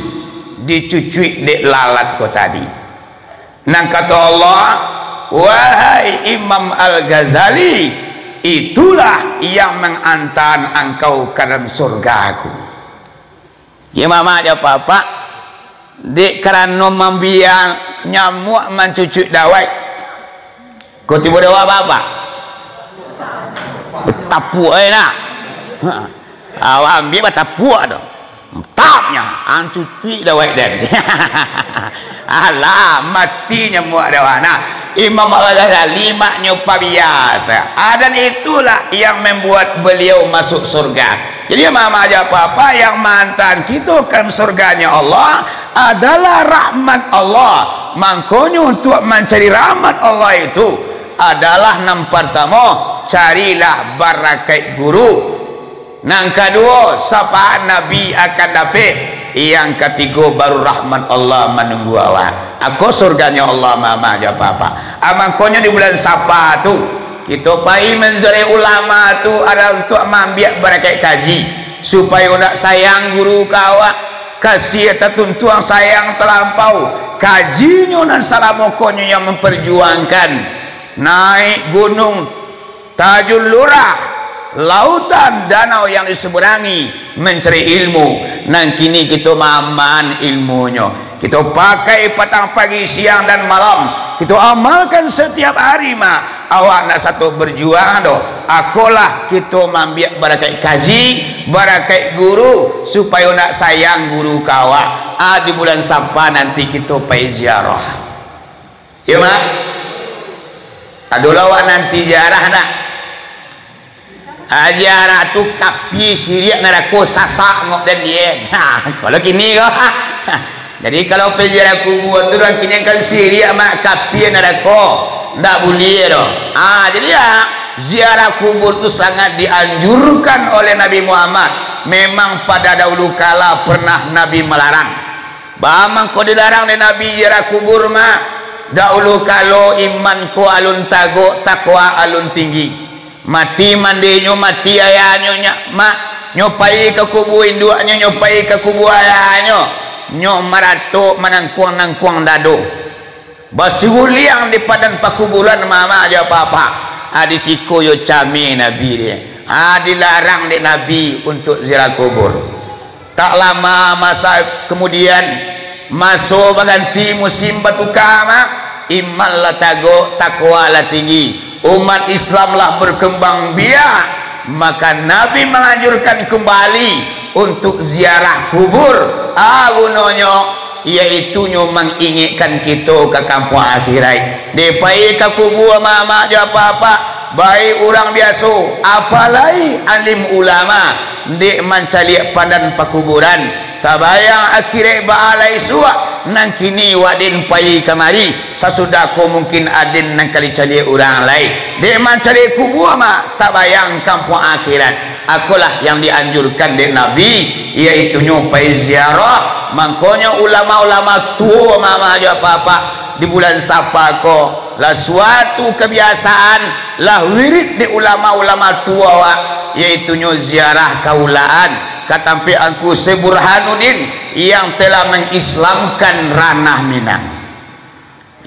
dicucuik dek lalat ko tadi. Nan kato Allah, "Wahai Imam Al-Ghazali, itulah yang mangantaan angkau ka dalam surga-Ku." Yo, mamak jo apak-apak, dek karano mambiak nyamuak mancucuik dawek. Ko tibo dawek apak-apak? Tapuak ai nak. Ha. Awak ambiak batapuak tu. Tapnyo, ang cucuik dawek den. Alah, mati nyamuak dawek. Nah, Imam Al-Ghazali maknyo pabiasa. Ah, dan itulah yang membuat beliau masuk surga. Jadi, mamak jo apak-apak, yang mantaan kito ka surganyo Allah adalah rahmat Allah. Mangkonyo, untuak mancari rahmat Allah itu adalah nan partamo, carilah barakaik guru. Nan kaduo, sapaat Nabi akan dapek. Yang katigo, baru rahmat Allah manunggu awak. Ako surganyo Allah, mamak jo apak-apak. Ah, mangkonyo di bulan Sapa tu, kito pai manziarahi ulama tu adalah untuak maambiak barakaik kaji, supayo ndak sayang guru ka awak, kasiah tatuntuang sayang talampau. Kajinyo nan salamo ko nyo yang mamparjuangkan naik gunung, Tajul Lurah, lautan, danau yang diseberangi, mancari ilmu. Nan kini kito maaman ilmunyo. Kito pakai patang, pagi, siang, dan malam. Kito amalkan satiap ari, mak. Awak ndak sato berjuang doh. Akolah kito maambiak barakaik kaji, barakaik guru, supayo ndak sayang guru ka awak. Ah, di bulan Sapa nanti kito pai ziarah. Iyo, mak? Adolah awak nanti ziarah ndak? Ah, ziarah tu kapia siriak narako sasak ngok dan dia. Ha, kalau kini ko. Jadi kalau pai ziarah kubua tu urang kini kan siriak mak kapia narako. Ndak buliah doh. Ah, jadi ya, ziarah kubur tu sangat dianjurkan oleh Nabi Muhammad. Memang pada dahulu kala pernah Nabi melarang. Baa mangko dilarang dek Nabi ziarah kubur, mak? Dahulu kalo iman ko alun tagok, takwa alun tinggi. Mati mandinyo, mati ayahnyo, nyo, mak. Nyo pai ka kubua induaknyo, nyo pai ka kubua ayahnyo. Nyo maratok manangkuang-nangkuang dado. Basuguliang di padan pakuburan, mamak jo apak-apak. Ah, di siko yo cameh Nabi dek. Ah, dilarang dek Nabi untuak ziarah kubur. Tak lama masa kemudian, maso baganti, musim batuka, mak. Iman lah tagok, takwa lah tinggi. Umat Islam lah berkembang biak, maka Nabi menganjurkan kembali untuk ziarah kubur. Ah, gunonyo, yaitunyo mangingekkan kito ka kampuang akhirat. Dek pai ka kubua mamak jo apak-apak, baik urang biaso, apalai alim ulama, dek mancaliak padan pakuburan, tabayang akhirat baa lai suak, nan kini wak den pai kamari, sasudah ko mungkin aden nan ka dicaliak urang lai. Dek mancaliak kubua mak, tabayang kampuang akhirat. Akolah yang dianjurkan dek Nabi, yaitunyo pai ziarah. Mangkonyo ulama-ulama tuo, mamak jo apak-apak, di bulan Sapa ko, lah suatu kabiasaan, lah wirid dek ulama-ulama tuo awak, yaitunyo ziarah ka Ulakan, ka tampek Angku Syekh Burhanuddin yang telah mengislamkan ranah Minang.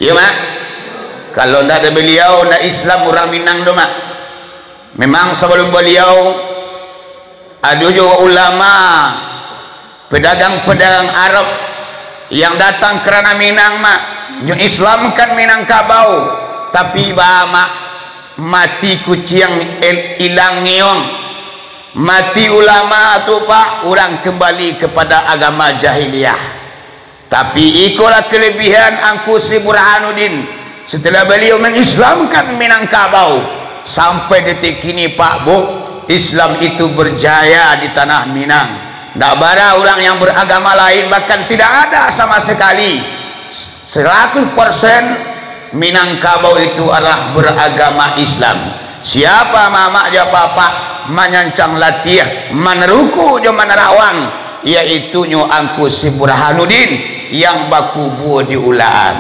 Iyo, mak? Kalau ndak ado baliau, ndak Islam urang Minang tu, mak. Memang sabalum baliau, ado juo ulama, pedagang-pedagang Arab yang datang ka ranah Minang, mak. Nyo Islamkan Minangkabau, tapi baa, mak, Mati kuciang, el-, ilang ngeong. Mati ulama tu, Pak, urang kembali kepada agama jahiliah. Tapi ikolah kelebihan Angku Syekh Burhanuddin. Setelah beliau mengislamkan Minangkabau, sampai detik kini, Pak, Bu, Islam itu berjaya di tanah Minang. Ndak bara urang yang beragama lain, bahkan tidak ada sama sekali. Seratus persen Minangkabau itu adalah beragama Islam. Siapa mamak jo apak-apak manyancang latiah, maneruku jo manarawang, yaitunyo Angku Syekh Burhanuddin yang bakubua di Ulaan.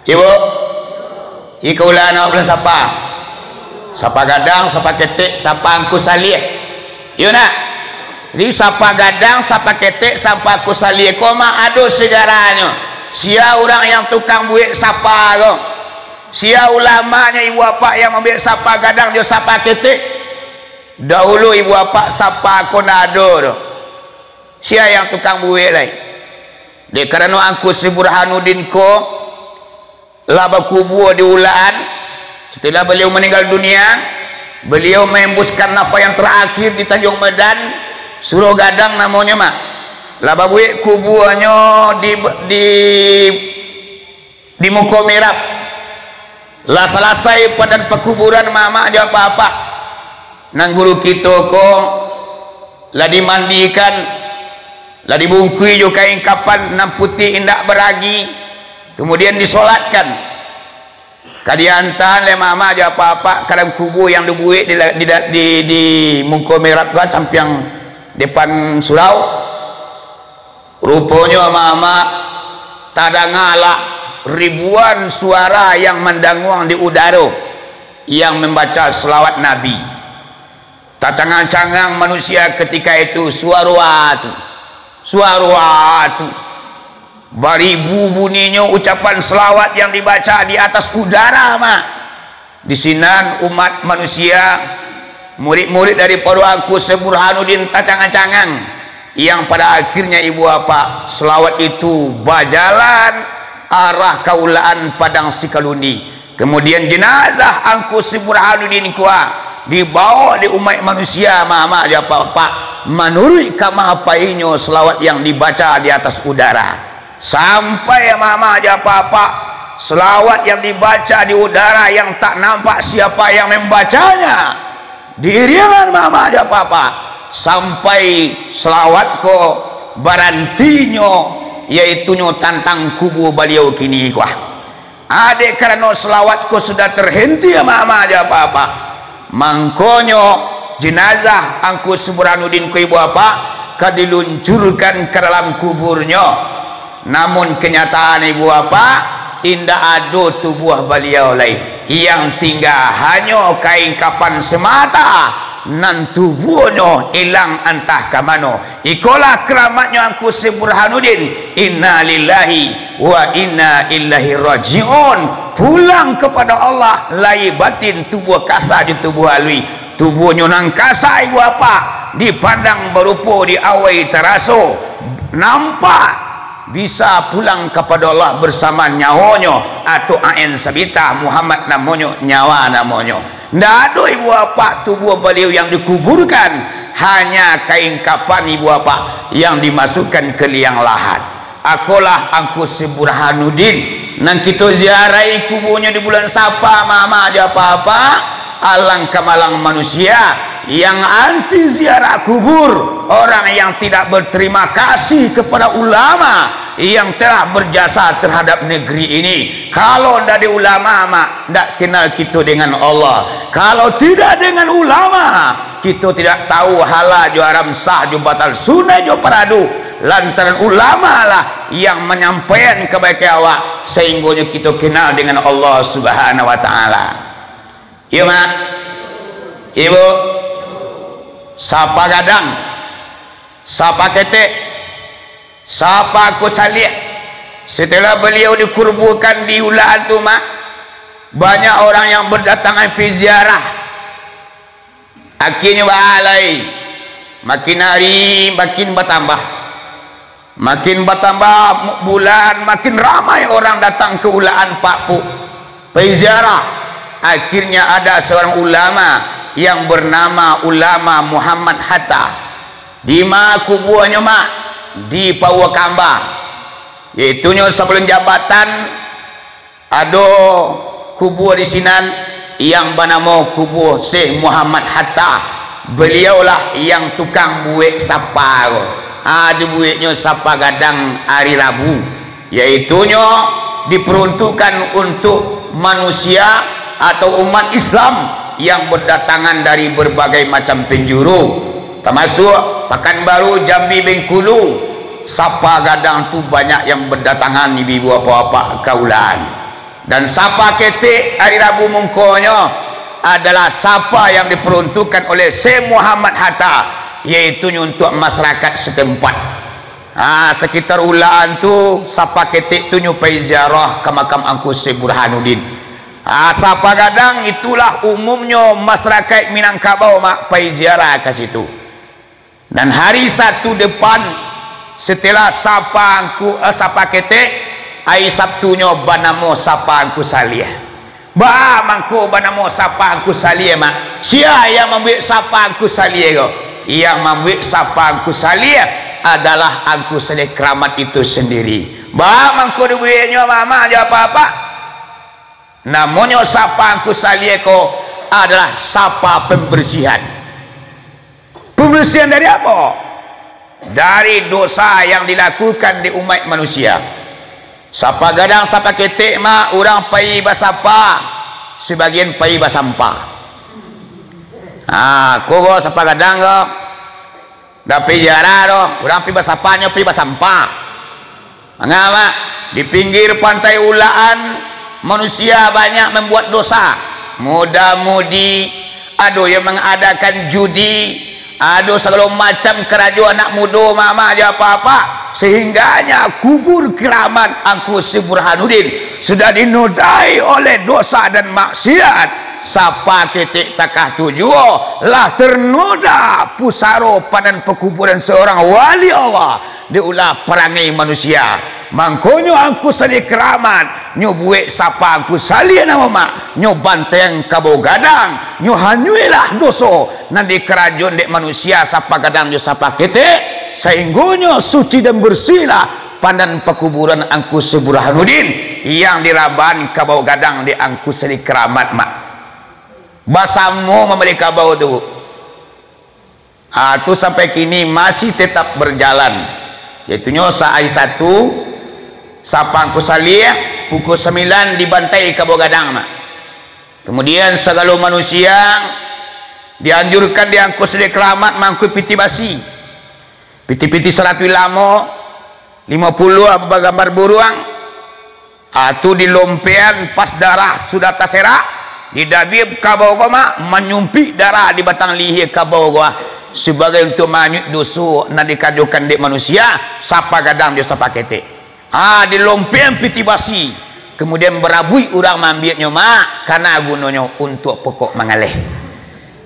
Ibu, iko Ulaan awak bulan sapa? Sapa gadang, sapa ketek, sapa Angku Saliah. Iyo nak? Jadi sapa gadang, sapa ketek, sapa Angku Saliah ko mah ado sejarahnyo. Sia urang yang tukang buek sapa ko? Sia ulamanyo ibu apak yang mambuek sapa gadang jo sapa ketek? Dahulu ibu apak sapa ko ndak ado doh. Sia yang tukang buek lai? Dek karano Angku Syekh Burhanuddin ko lah bakubua di Ulaan. Setelah beliau meninggal dunia, beliau mengembuskan nafas yang terakhir di Tanjuang Medan, Surau Gadang namonyo mah. Lah babuek kubuanyo di, di, di muko mirab. Lah salasai padan pakuburan mamak jo apak-apak. Nan guru kito ko lah dimandikan, lah dibungkui jo kain kapan nan putiah indak baragi, kemudian disolatkan. Ka diantaan dek mamak jo apak-apak ka dalam kubua yang dibuek di, di, di, di muko mirab ko, sampiang depan surau. Ruponyo mamak tadangalah ribuan suara yang mandanguang di udaro yang mambaca salawat Nabi. Tacangang-cangang manusia ketika itu, suaro a tu, suaro a tu. Baribu buninyo ucapan salawat yang dibaca di atas udara, mak. Di sinan umat manusia, murid-murid daripado Angku Syekh Burhanuddin tacangang-cangang, yang pada akhirnya ibu apak, salawat itu bajalan arah ka Ulaan Padang Sikalundi. Kemudian jenazah Angku Syekh Burhanuddin ko dibaok dek umaik manusia, mamak jo apak-apak, manuruik kama painyo salawat yang dibaca di atas udara. Sampai mamak jo apak-apak, salawat yang dibaca di udara yang tak nampak siapa yang membacanya, diiringan mamak jo apak-apak, sampai salawat ko barantinyo, yaitunyo tantang kubua baliau kini ko. Dek karano salawat ko sudah terhenti, mamak jo apak-apak, mangkonyo jenazah Angku Syekh Burhanuddin ko ibu apak ka diluncurkan ka dalam kuburnyo. Namun kenyataan ibu apak, indak ado tubuah baliau lai. Yang tingga hanyo kain kapan semata, nan tubuahnyo ilang antah ka mano. Ikolah karamatnyo Angku Syekh Burhanuddin. Inna lillahi wa inna ilaihi raji'un. Pulang kepada Allah, lahia batin, tubuah kasa jo tubuah aluih. Tubuahnyo nan kasa ibu apak, dipandang barupo di awai taraso, nampak bisa pulang kepada Allah bersama nyawonyo, atau Ain Sabitah, Muhammad namonyo, nyawa namonyo. Ndak ado ibu apak tubuah baliau yang dikuburkan, hanya kain kapan ibu apak yang dimasukkan ke liang lahat. Akolah Angku Syekh Burhanuddin, nan kito ziarai kubuanyo di bulan Sapa, mamak jo apak-apak. Alang kamalang manusia yang anti ziarah kubur, orang yang tidak berterima kasih kepada ulama yang telah berjasa terhadap negeri ini. Kalau ndak ada ulama, mak, ndak kenal kito dengan Allah. Kalau tidak dengan ulama, kito tidak tahu halal jo haram, sah jo batal, sunat jo paradu. Lantaran ulama lah yang manyampaian kabaikan awak, sahinggonyo kito kenal dengan Allah Subhanahu wa Ta'ala. Iyo, mak. Ibu, sapa gadang, sapa ketek, sapa Angku Saliah. Setelah baliau dikubuakan di Ulaan tu, mak, banyak orang yang berdatangan pai ziarah. Akhirnyo baa lai, makin hari makin batambah. Makin batambah bulan, makin ramai orang datang ka Ulaan Pakpuk, pai ziarah. Akhirnya ada seorang ulama yang bernama Ulama Muhammad Hatta. Di ma kubuanyo, Mak? Di Pauakamba. Yaitunyo sabalun jambatan, ado kubua di sinan yang banamo kubua Syekh Muhammad Hatta. Baliaulah yang tukang buek sapa ko. Ha, dibueknyo sapa gadang ari Rabu, yaitunyo diperuntukkan untuk manusia atau umat Islam yang berdatangan dari berbagai macam penjuru, termasuk Pakanbaru, Jambi, Bengkulu. Sapa gadang tu banyak yang berdatangan, ibu-ibu, bapak-bapak, kaulan. Dan sapa ketek ari Rabu mungkonyo adalah sapa yang diperuntukkan oleh Syekh Muhammad Hatta, yaitunyo untuk masyarakat setempat. Ha, sekitar Ulaan tu, sapa ketek tu nyo pai ziarah ka makam Angku Syekh Burhanuddin. Ha, sapa gadang itulah umumnyo masyarakat Minangkabau, Mak, pai ziarah ka situ. Dan hari Sabtu depan, setelah sapa angku, eh, sapa ketek, ari Sabtunyo banamo sapa Angku Saliah. Baa mangko banamo sapa Angku Saliah, Mak? Sia yang mambuek sapa Angku Saliah ko? Yang mambuek sapa Angku Saliah adalah Angku Saliah Keramat itu sendiri. Baa mangko dibueknyo, Mak, Mak, jo apak-apak? Namonyo sapa Angku Saliah ko adalah sapa pembersihan. Pembersihan dari apo? Dari dosa yang dilakukan di umat manusia. Sapa gadang, sapa ketek, Mak, urang pai basapa, sabagian pai basampah. Ha, ko, ko sapa gadang ko, ndak pai ziarah doh, urang pai basapa, nyo pai basampah. Manga, Mak? Di pinggir pantai Ulaan, manusia banyak mambuek dosa. Muda-mudi, ado yang mangadakan judi, ado sagalo macam karajo anak mudo, Mak, Mak, jo apak-apak. Sehingganyo kubur keramat Angku Syekh Burhanuddin sudah dinodai oleh dosa dan maksiat. Sapa ketek takah tu juo lah ternoda pusaro panan pakuburan seorang wali Allah. Diulah parangai manusia. Mangkonyo Angku Saliah Keramat, nyo buek sapa Angku Saliah namo, Mak, nyo banteng kabau gadang, nyo hanyuilah doso nan dikarajoan dek manusia sapa gadang jo sapa ketek, sainggonyo suci dan bersihlah panan pakuburan Angku Syekh Burhanuddin yang diraban kabau gadang dek Angku Saliah Keramat, Mak. Basamo mambali kabau tu. Ah, tu sampai kini masih tetap berjalan. Yaitunyo sahari Sabtu, sapa Angku Saliah, pukul sambilan dibantai kabau gadang, Mak. Kemudian sagalo manusia dianjurkan di Angku Saliah Keramat mangkuik pitih basi. Pitih-pitih saratuih lamo, limo puluah bagambar buruang, ah, tu dilompean pas darah sudah taserak, didabia kabau ko, Mak, manyumpik darah di batang lihia kabau ko, ah, sabagai untuak maanyuik doso nan dikarajokan dek manusia, sapa gadang jo sapa ketek. Ah, dilompean pitih basi, kemudian barabuik urang maambiaknyo, Mak, kana gunonyo untuak pokok mangaleh.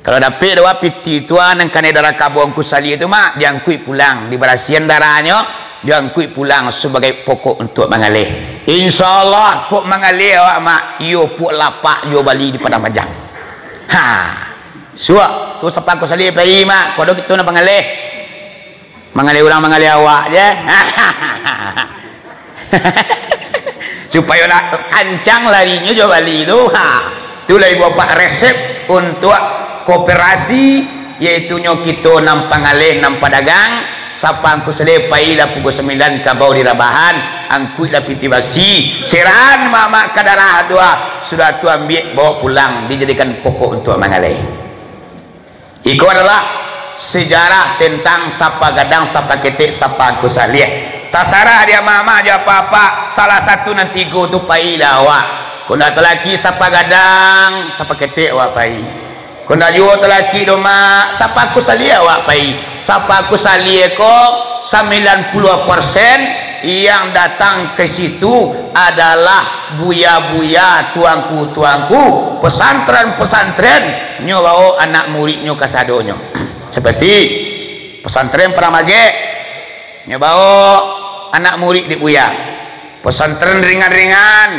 Kalau dapek dek awak pitih tu, ah, nan kanai darah kabau Angku Saliah tu, Mak, diangkuik pulang, dibarasian darahnyo, diangkuik pulang sabagai pokok untuak mangaleh. Insya Allah, kok mangaleh awak, Mak, iyo puak lapak juo bali di Padang Panjang. Ha. Suak, tu sapa Angku Saliah pai, Mak, kok ado kito nan pangaleh. Mangaleh urang, mangaleh awak je. Supayo nak kancang larinyo jo bali tu. Ha. Itulah ibu bapak resep untuak koperasi, yaitunyo kito nan pangaleh, nan padagang. Sapa Angku Saliah pailah pukul sambilan kabau di rabahan, angkuiklah pitih basi, seran mamak ka darah tu, ah. Sudah tu ambiak bawa pulang, dijadikan pokok untuak mangaleh. Iko adalah sejarah tentang sapa gadang, sapa ketek, sapa Angku Saliah. Tasarah di amak-amak jo apak-apak, salah satu nan tigo tu pailah awak. Kok ndak talaki sapa gadang, sapa ketek awak pai. Kok ndak juo talaki doh, Mak, sapa Angku Saliah awak pai. Sapa Angku Saliah ko sambilan puluah persen yang datang ke situ adalah buya-buya, tuangku-tuangku, pesantren-pesantren, nyo bawo anak muridnyo kasadonyo. Seperti pesantren Padang Magek, nyo bawo anak murid dek buya. Pesantren ringan-ringan,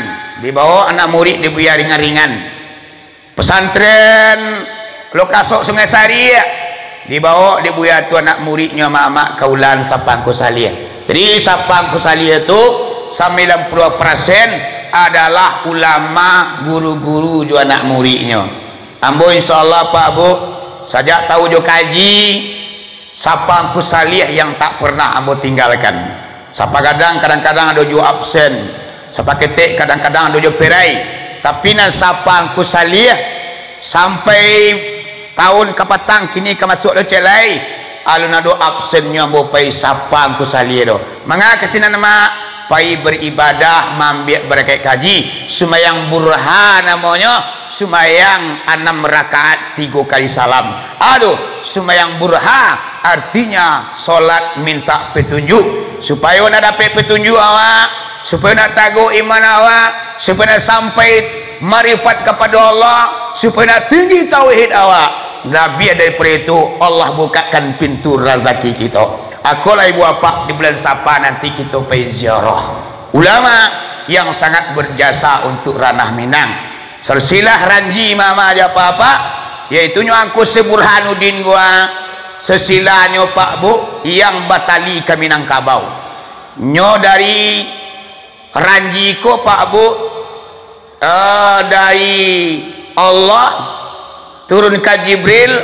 dibawo anak murid dek buya ringan-ringan. Pesantren Lokasok Sungai Sariak, dibawa di buya tu anak muridnyo Mamak Kaulan Sapangku Saliah. Jadi Sapangku Saliah tu sambilan puluah persen adalah ulama, guru-guru jo anak muridnyo. Ambo insyaallah Pak Bu, sajak tahu jo kaji, Sapangku Saliah yang tak pernah ambo tinggalkan. Sapagadang kadang-kadang ado juo absen, sapaketek kadang-kadang ado juo perai. Tapi nan Sapangku Saliah sampai taun kapatang kini ka masuak locek lai, alun ado absennyo ambo pai Sapangku Saliah doh. Manga ka sinan, Mak? Pai baribadah, maambiak barakaik kaji, sumbayang burha namonyo, sumbayang anam rakaat tigo kali salam. Aduh, sumbayang burha artinya solat minta petunjuk, supayo nak dapek petunjuk awak, supayo nak taguah iman awak, supayo nak sampai marifat kapado Allah, supayo nak tinggi tauhid awak. Labiah daripado itu, Allah bukakan pintu razaki kito. Akolah ibu apak, di bulan Sapa nanti kito pai ziarah ulama yang sangat berjasa untuk ranah Minang. Silsilah Ranji Mamak jo Apak-apak, yaitunyo Angku Syekh Burhanuddin ko, silsilahnyo Pak Bu yang batali ka Minangkabau. Nyo dari Ranji ko Pak Bu, eh, dari Allah, turun ka Jibril,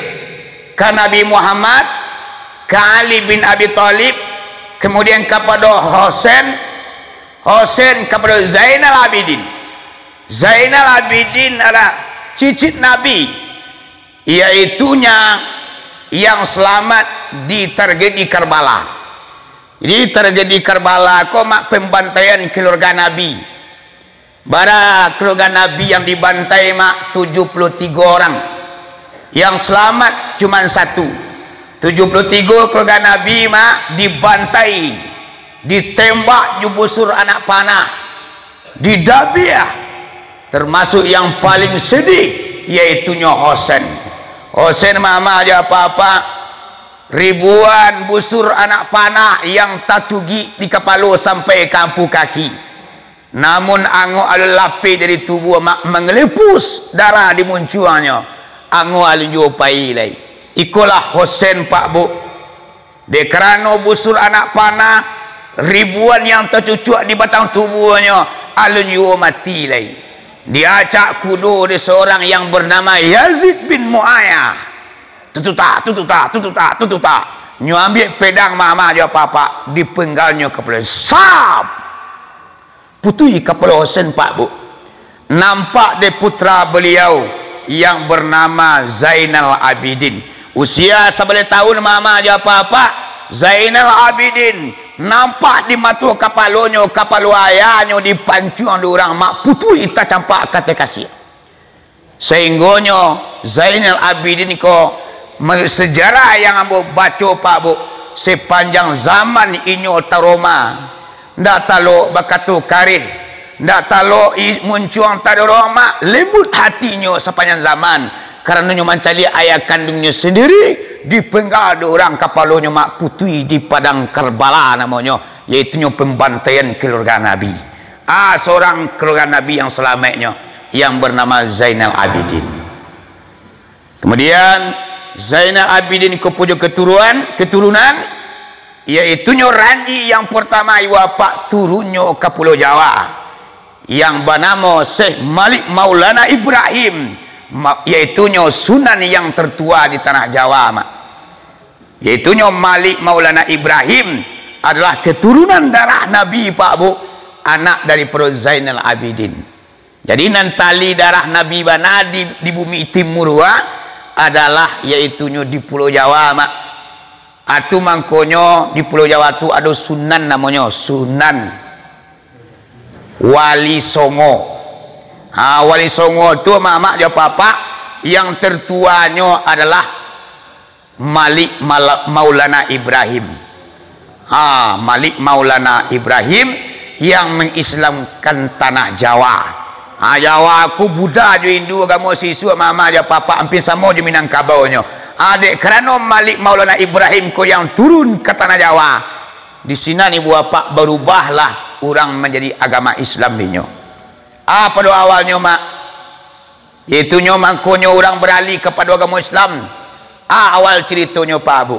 ka Nabi Muhammad, ka Ali bin Abi Thalib, kemudian kapado Husain, Husain kapado Zainal Abidin. Zainal Abidin adalah cicit Nabi, yaitunyo yang selamat di tragedi Karbala. Jadi, tragedi Karbala ko, Mak, pembantaian keluarga Nabi. Bara keluarga Nabi yang dibantai, Mak? Tujuh puluh tigo orang. Yang selamat cuman satu. Tujuh puluh tigo keluarga Nabi, Mak, dibantai, ditembak jo busur anak panah, didabiah. Termasuk yang paling sedih, yaitunyo Husain. Husain, Mamak jo Apak-apak, ribuan busur anak panah yang tatugik di kapalo sampai ka ampu kaki. Namun angok alun lapeh dari tubuah, Mak, mangalepus darah di muncuangnyo. Angok alun juo pai lai. Ikolah Husain, Pak Bu. Dek karano busur anak panah, ribuan yang tacucuak di batang tubuahnyo, alun juo mati lai. Diacak kudo dek seorang yang bernama Yazid bin Muayyah. Tututak, tututak, tututak, tututak. Nyo ambiak pedang, Mamak jo Apak-apak, dipenggalnyo kapalo. Sab! Putuih kapalo Husain, Pak Bu. Nampak dek putra beliau yang bernama Zainal Abidin. Usia sabaleh taun, Mamak jo Apak-apak, Zainal Abidin nampak di mato kapalonyo, kapalo ayahnyo dipancuang dek urang, Mak, putuih tacampak ka ateh kasiak. Sainggonyo Zainal Abidin ko, me-, sejarah yang ambo baco, Pak Bu, sepanjang zaman inyo taroma, ndak talok bakato kareh, ndak talok i-, muncuang tadorong, Mak, lembut hatinyo sapanjang zaman, karano nyo mancaliak ayah kanduangnyo sandiri dipenggal dek urang, kapalonyo, Mak, putuih di Padang Karbala namonyo, yaitunyo pembantaian keluarga Nabi. Ah, seorang keluarga Nabi yang selamatnyo, yang bernama Zainal Abidin. Kemudian, Zainal Abidin ko punyo keturunan, keturunan, yaitunyo Ranji yang pertama, ibu apak, turunnyo ka Pulau Jawa, yang banamo Syekh Malik Maulana Ibrahim, ma-, yaitunyo Sunan yang tertua di tanah Jawa, Mak. Yaitunyo Malik Maulana Ibrahim adalah keturunan darah Nabi, Pak Bu, anak daripado Zainal Abidin. Jadi, nan tali darah Nabi bana di, di bumi timur wa adalah yaitunyo di Pulau Jawa, Mak. Atu mangkonyo di Pulau Jawa tu ado Sunan namonyo, Sunan Wali Songo. Ha, Wali Songo tu, Mak-mak jo Apak-apak, yang tertuanyo adalah Malik Mala-, Maulana Ibrahim. Ha, Malik Maulana Ibrahim yang mengislamkan tanah Jawa. Ha, Jawa ko Buddha jo Hindu, agamo Sisu, Mak-mak jo Apak-apak, ampia samo jo Minangkabaunyo. Ha, dek karano Malik Maulana Ibrahim ko yang turun ka tanah Jawa, di sinan ibu apak barubahlah urang manjadi agama Islam dinyo. Ha, pado awalnyo, Mak, Yaitunyo mangkonyo urang baralih kapado agamo Islam. Ah, awal caritonyo, Pak Bu.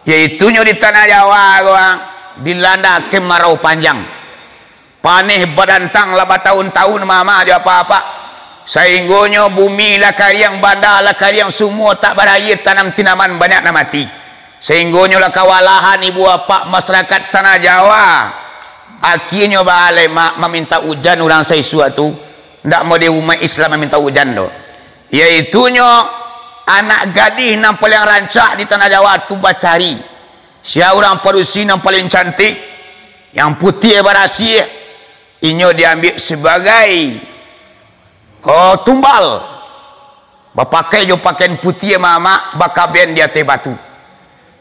Yaitunyo di Tanah Jawa ko, ah, dilanda kemarau panjang. Paneh badantang lah batahun-tahun, mama jo apak-apak. Sainggonyo bumi lah kariang, banda lah kariang, sumua tak baraia, tanam tinaman banyak nan mati. Sainggonyo lah kawalahan ibu apak masyarakat Tanah Jawa. Akienyo baalai ma-, mamintak ujan urang saisuak tu. Ndak model umaik Islam mamintak ujan tu. Yaitunyo anak gadih nan paliang rancak di Tanah Jawa tu bacari. Sia urang padusi nan paliang cantik, yang putiah barasiah, inyo diambiak sabagai, oh, tumbal. Bapakai jo pakaian putiah, mamak, bakaben di ateh batu.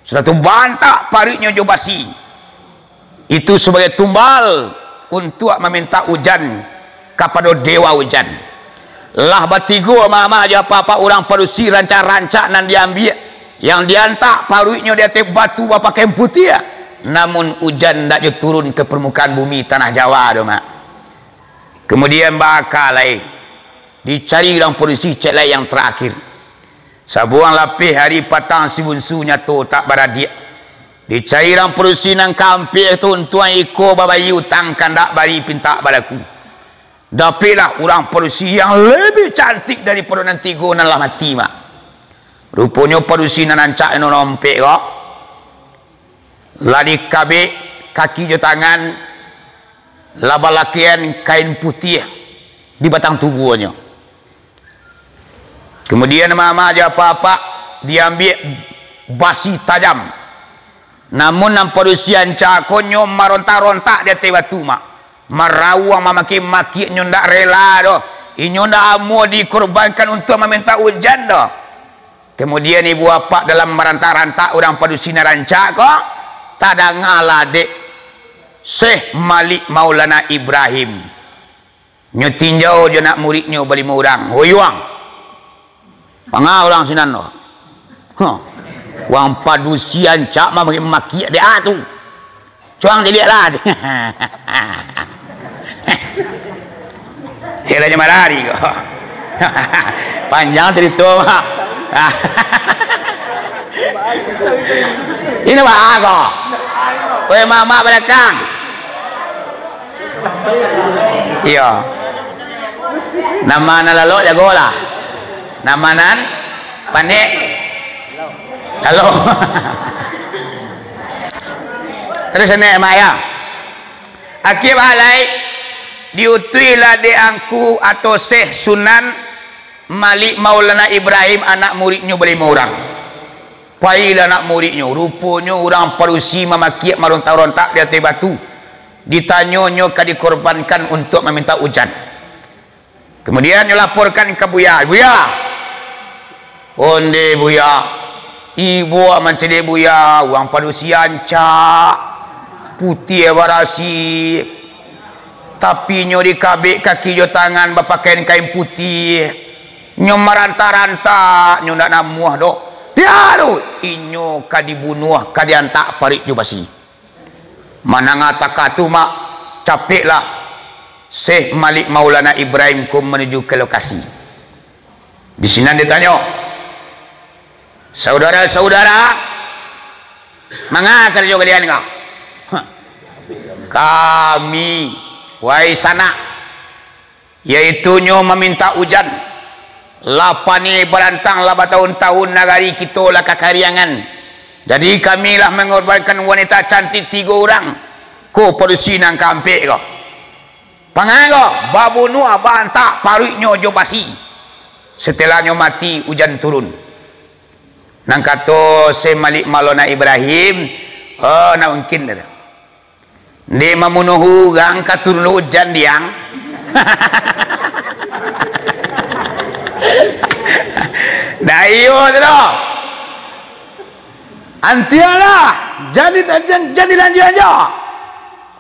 Sudah tu bantak paruiknyo jo basi. Itu sabagai tumbal untuak mamintak ujan kapado dewa ujan. Lah batigo mamak jo apak-apak urang padusi rancak-rancak nan diambiak, yang diantak paruiknyo di ateh batu bapakaian putiah. Namun ujan ndak jo turun ka parmukaan bumi Tanah Jawa tu, mak. Kamudian, baa lai, dicari urang padusi cek lai yang tarakhir. Sabuang lapeh ari patang si bunsu nyato tak baradiak. Dicari urang padusi nan kaampek tu untuang iko babayia utang kandak bari pintak balaku. Dapeklah urang padusi yang labiah cantik daripado nan tigo nan lah mati, mak. Ruponyo padusi nan rancak nan ompek ko. Lah dikabek kaki jo tangan, lah balakaian kain putiah di batang tubuahnyo. Kamudian, mamak jo apak-apak, diambiak basi tajam. Namun nan padusi rancak ko nyo marontak-rontak di ateh batu, mak. Marawuang, mamaki-maki, nyo ndak rela doh. Inyo ndak amuah dikorbankan untuak mamintak ujan doh. Kamudian, ibu apak, dalam marantak-rantak urang padusi nan rancak ko, tadangalah dek Syekh Malik Maulana Ibrahim. Nyo tinjau jo anak muridnyo balimo urang. "Oi, Wang. Panga urang sinan tu. Huh. Wang padusi rancak mamaki-maki dek a tu. Cuang caliak lah." Iyolah, jan marari ko. Panjang carito, mak. Iko baa ko? Weh, mamak balakang. Iyo. Nan ma nan lalok jagolah. Nan ma nan pandek, lalok. Taruih, mak, yo. Akhia baa lai, diutuihlah dek Angku atau Syekh Sunan Malik Maulana Ibrahim, anak muridnyo balimo urang. Pailah anak muridnyo, ruponyo urang padusi mamakiak marontak-rontak di ateh batu. Ditanyo nyo ka dikorbankan untuak mamintak ujan. Kamudian nyo laporkan ka Buya, "Buya, onde Buya, ibo mancaliak Buya, urang padusi rancak, putiah barasiah, tapi nyo dikabek kaki jo tangan bapakaian kain putiah, nyo marantak-rantak, nyo ndak namuah doh. Liek tu, inyo ka dibunuah, ka diantak paruik jo basi." Mandanga takah tu, mak, capeklah Syekh Malik Maulana Ibrahim ko manuju ka lokasi. Di sinan ditanyo, "Saudara-saudara, manga karajo kalian ko?" "Hah, kami, wahai sanak, yaitunyo mamintak ujan. Lah paneh balantang, lah batahun-tahun nagari kito lah kakariangan. Jadi kami lah mangorbankan wanita cantik tigo urang, ko padusi nan kaampek ko. Pangago, babunuah, baantak paruiknyo jo basi. Satelahnyo mati, ujan turun." Nan kato Syekh Malik Maulana Ibrahim, "Oh, ndak mungkin," kato. "Ndak mamunuah urang ka turun ujan, diang." Ndak iyo tu doh. Antialah, jan di-, jan, jan dilanjuik-lanjuik.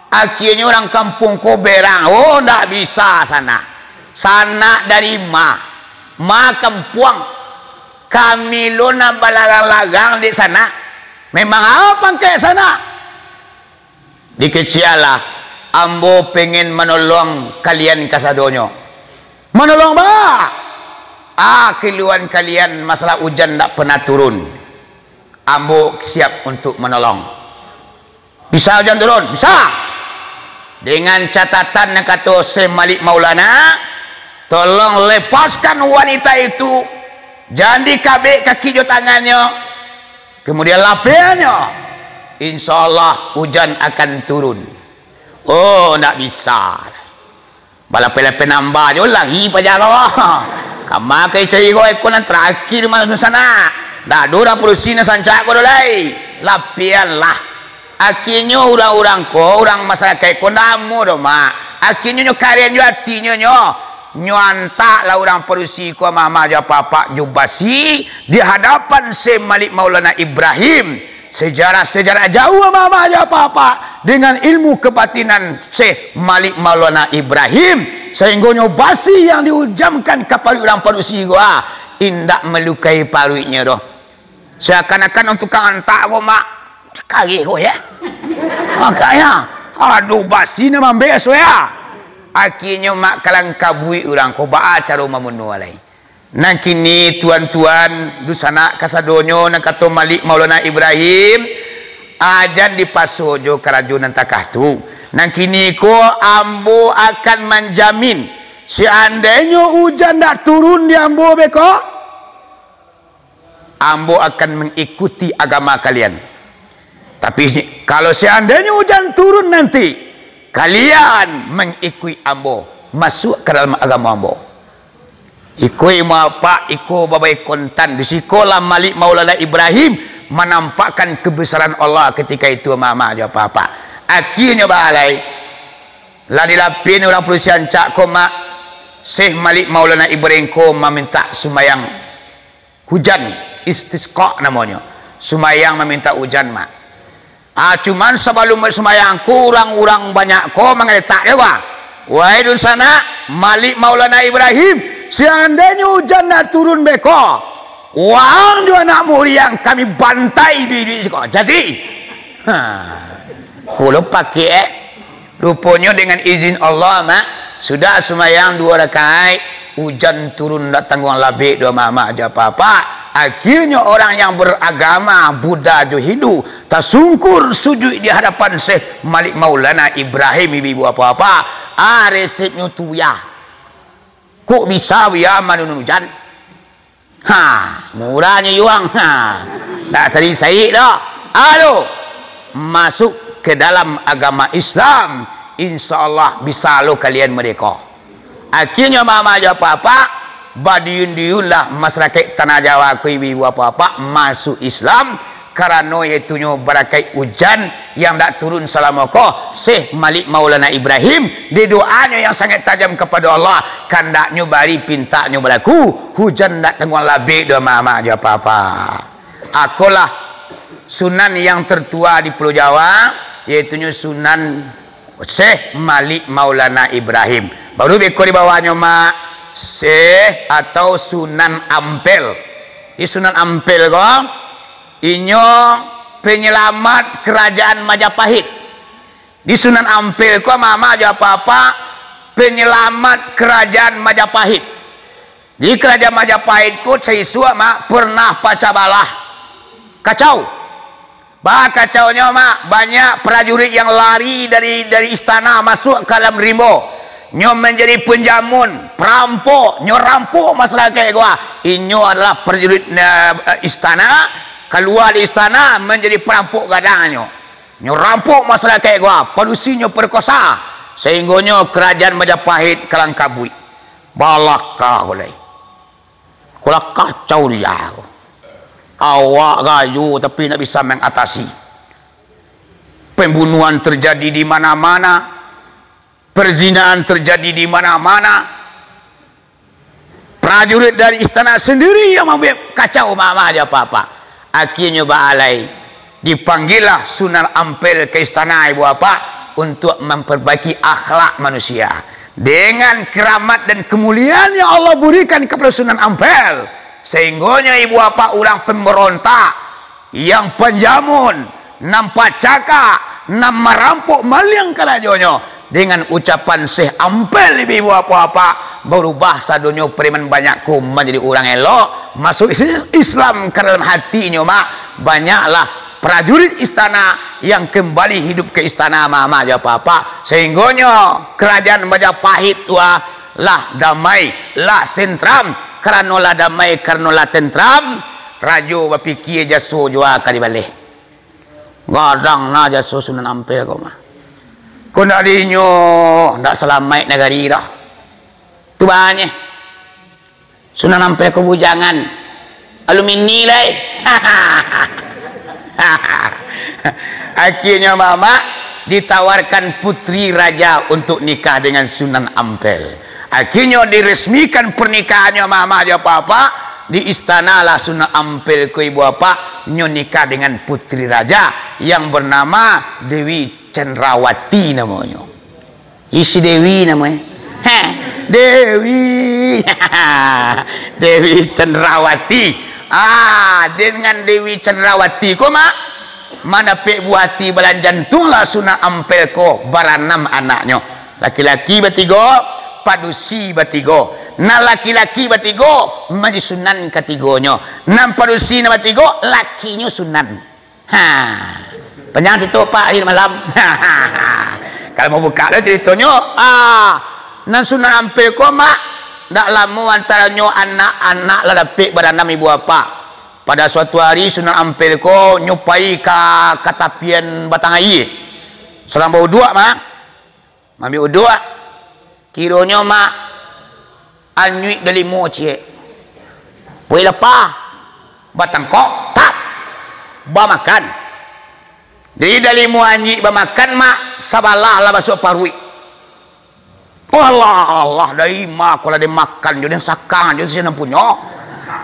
Akhirnyo urang kampuang ko berang, "Oh, ndak bisa, sanak. Sanak dari ma? Ma kampuang. Kami lo nan balarang-larang dek sanak. Memang a pangkek sanak?" "Dikecek alah, ambo pengen manolong kalian kasadonyo." "Manolong baa?" Ah, keluhan kalian masalah ujan ndak pernah turun. Ambo siap untuk manolong. Bisa ujan turun? Bisa. Dengan catatan nan kato Syekh Malik Maulana, tolong lepaskan wanita itu, jan dikabek kaki jo tangannyo, kemudian lapehnyo, insya Allah ujan akan turun. Oh, ndak bisa. Balapeh-lapeh nambah jo lari paja ko. Kama ka cari ko, iko nan tarakhir mah dunsanak. Ndak ado urang padusi nan sancak ko doh lai. Lapianlah. Akhirnyo urang-urang ko, urang masyarakaik ko ndak amuah doh, Mak. Akhirnyo nyo kariang jo atinyo nyo. Nyo antaklah urang padusi ko, mama jo apak-apak jo basi, di hadapan Syekh Malik Maulana Ibrahim. Sejarah-sejarah jauah mama jo apak-apak dengan ilmu kebatinan Syekh Malik Maulana Ibrahim, sahinggonyo basi yang diujamkan ka paruik urang padusi ko, ah, indak malukai paruiknyo doh. Seakan-akan urang tukang antak ko, Mak, kareh ko, ya. Makanya, aduh, basi nan mambek so, ya. Akhirnyo, Mak, kalangkabuik urang ko, baa caro mambunuah lai. Nan kini, tuan-tuan, dunsanak kasadonyo, nan kato Malik Maulana Ibrahim, ah, jan dipaso jo karajo nan takah tu. Nan kini ko, ambo akan manjamin, seandainyo ujan ndak turun di ambo beko, ambo akan mangikuti agama kalian. Tapi, kalau seandainyo ujan turun nanti, kalian mangikuik ambo, masuak ka dalam agamo ambo. Iko imapak, iko babai kontan. Di sikolah Malik Maulana Ibrahim manampakkan kebesaran Allah ketika itu, mama jo apak-apak. Akhirnyo, baa lai, lah dilapeh urang padusi ancak ko, Mak, Syekh Malik Maulana Ibrahim ko mamintak sumbayang hujan, istisqa namonyo. Sumbayang mamintak ujan, Mak. Ah, cuman sabalum sumbayang ko, urang-urang banyak ko mangaletak jo, Pak. Wahai dunsanak, Malik Maulana Ibrahim, seandainyo ujan ndak turun beko, waang jo anak muriang kami bantai iduik-iduik siko. Jadi, ha, kulo pakai, eh. Ruponyo dengan izin Allah, Mak, sudah sumbayang duo rakaat, ujan turun ndak tangguang labek doh, Mak, Mak, jo apak-apak. Akhirnyo orang yang beragama Buddha jo Hindu tasungkur sujud di hadapan Syekh Malik Maulana Ibrahim, ibu-ibu, apak-apak. Ah, resepnyo tu, ya. Kok bisa, ya, manurun ujan? Ha, murahnyo yuang. Ha. Ndak sarik-sarik doh. Aduh. Masuk ke dalam agama Islam, insya Allah bisa lo kalian merdeka. Akhirnyo, mama jo apak-apak, baduyun-duyunlah masyarakaik Tanah Jawa ko, ibu-ibu, apak-apak, masuk Islam, karano yaitunyo barakaik ujan yang dak turun salamo ko, Syekh Malik Maulana Ibrahim, di doanyo yang sangat tajam kapado Allah, kandaknyo bari, pintaknyo balaku, hujan dak tangguang labek doh, mama jo apak-apak. Akolah Sunan yang tertua di Pulau Jawa, yaitunyo Sunan Syekh Malik Maulana Ibrahim. Baru beko di bawahnyo, Mak, Syekh atau Sunan Ampel. Di Sunan Ampel ko, inyo penyelamat kerajaan Majapahit. Di Sunan Ampel ko, mama jo apak-apak, penyelamat kerajaan Majapahit. Di kerajaan Majapahit ko, saisuak, Mak, pernah pacah balah. Kacau. Baa kacaunyo, Mak, banyak prajurit yang lari dari, dari istana masuk ka dalam rimbo. Nyo manjadi penjamun, perampok, nyo rampok masyarakaik ko. Inyo adalah prajurit, eh, istana, kalua dari istana manjadi perampok gadangnyo. Nyo rampok masyarakaik ko, padusi nyo perkosa, sahinggonyo kerajaan Majapahit kalangkabuik. Balakah ko lai. Ko lah kacau dia ko. Awak gayo tapi ndak bisa mengatasi. Pembunuhan terjadi di mana-mana. Perzinaan terjadi di mana-mana. Prajurit dari istana sendiri yang mambuek kacau, mama jo apak-apak. Akhirnyo baa lai, dipanggillah Sunan Ampel ke istana, ibu apak, untuk memperbaiki akhlak manusia. Dengan keramat dan kemuliaan yang Allah berikan kepada Sunan Ampel, sehinggonyo ibu apak urang pemberontak, yang panjamun, nan pacakak, nan marampok maliang karajonyo, Dengan ucapan Syekh Ampel, ibu-ibu, bapak-bapak, barubah sadonyo preman banyak ko manjadi urang elok, masuk is-, Islam ka dalam hatinyo, mak. Banyaklah prajurit istana yang kembali hidup ke istana, mama jo bapak-bapak. Sehinggonyo kerajaan Majapahit tu, ah, lah damai, lah tentram. Karano lah damai, karano lah tentram, rajo bapikia jaso juo ka dibaleh. Gadang na jaso Sunan Ampel ko mah. Kok ndak di inyo, ndak salamaik nagari doh. Tu baa nyo. Sunan Ampel ko bujangan. Alumni lai. Akhirnyo mamak ditawarkan putri raja untuk nikah dengan Sunan Ampel. Akhirnyo diresmikan pernikahannyo mamak jo bapak-bapak. Di istana lah Sunan Ampel ko ibu bapak, nyo nikah dengan putri raja yang bernama Dewi Cendrawati namonyo. Isi Dewi namonyo. Heh, Dewi. Dewi Cendrawati. Ah, dengan Dewi Cendrawati ko, mak, mandapek buah ati balan jantuang lah Sunan Ampel ko, baranam anaknyo. Laki-laki batigo, padusi batigo. Nan laki-laki batigo, manjadi Sunan katigonyo. Nan padusi nan batigo, lakinyo Sunan. Ha. Panjang carito, Pak, hari malam. Kalau mau buka lo caritonyo, ah, nan Sunan Ampel ko, mak, ndak lamo antaronyo anak-anak lah dapek baranam ibu bapak. Pada suatu hari Sunan Ampel ko nyo pai ka, ka tapian batang aia. Sadang bauduak, mak. Mambiak uduak, kironyo, mak, anyuik dalimo ciek. Buek lapah, batangkok, tap, bamakan. Jadi dalimo anyuik bamakan, mak, sabalah lah masuak paruik. Oh, alah, alah, dari ma ko lah den makan jo, den sakang jo, sia nan punyo.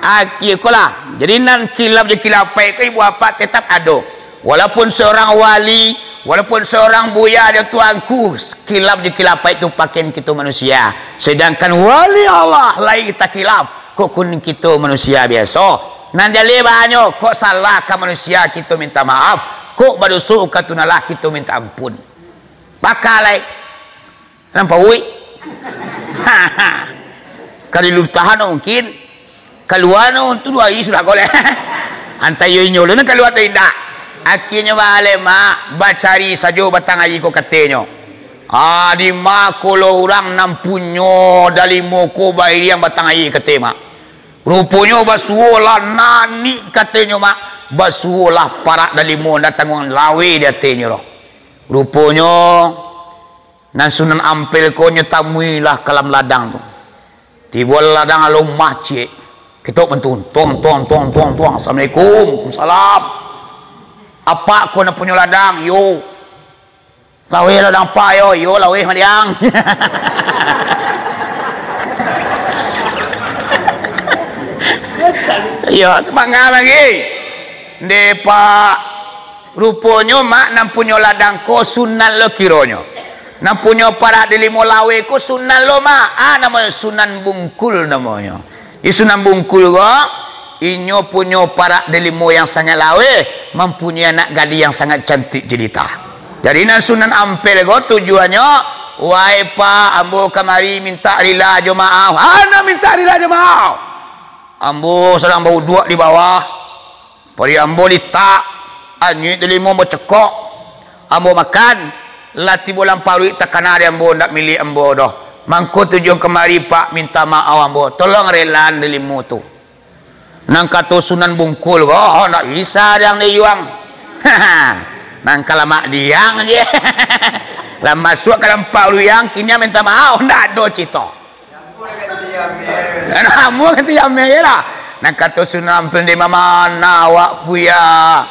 Akia ko lah. Jadi nan kilaf jo kilapaik ko ibu bapak tetap ado. Walaupun seorang wali, walaupun seorang buya jo tuanku, kilaf jo kilapaik tu pakaian kito manusia. Sedangkan wali Allah lai takilaf, kok kuning kito manusia biaso. Nan jaleh bahanyo, kok salah ka manusia kito minta maaf, kok badoso ka Tuhan Allah kito minta ampun. Baka lai. Lampauik. Ka dilutahan mungkin. Kalua no tu duo hari sudah golek. Antah iyo inyo lo nan kalua atau indak. Akhirnyo baa lai, mak, bacari sajo batang aia ko katenyo. Ah, di ma ko lo urang nan punyo dalimo ko bairiang batang aia kate, mak. Ruponyo basuo lah nanik katenyo, mak. Basuo lah parak dalimo nan tangguang laweh di atenyo doh. Ruponyo Nan Sunan Ampel ko nyo tamuilah ka dalam ladang tu. Tibo ladang alun macik. Ketok pintu. Tong, tong, tong, tong, tong. "Assalamualaikum." "Waalaikumsalam." "Apak ko nan punyo ladang?" "Iyo." "Laweh ladang apak yo?" "Iyo, laweh maliang." Iyo, manga lagi. Nde, Pak. Ruponyo, mak, nan punyo ladang ko Sunan lo kironyo. Nan punyo parak dalimo laweh ko Sunan lo, mak. Ah, namonyo Sunan Bungkul namonyo. Di Sunan Bungkul ko, inyo punyo parak dalimo yang sangaik laweh, mampunyoi anak gadih yang sangaik cantik jelita. Jadi, nan Sunan Ampel ko tujuannyo, "Wahai Pak, ambo kamari mintak rila jo maaf." "Ah, nan mintak rila jo maaf?" "Ambo sadang bauduak di bawah. Paruik ambo litak, anyuik dalimo ambo cekok. Ambo makan, lah tibo dalam paruik takana di ambo, ndak milik ambo doh. Mangko tujuan kamari, Pak, minta maaf ambo. Tolong relaan dalimo tu." Nan kato Sunan Bungkul ko, "Oh, ndak bisa diang diyuang. Nan ka lamak diang je. Lah masuak ka dalam paruik, kini minta maaf, ndak ado cito." Ambo ganti jameh je lah. Nan kato Sunan Ampel, "Di ma-mana awak, Buya?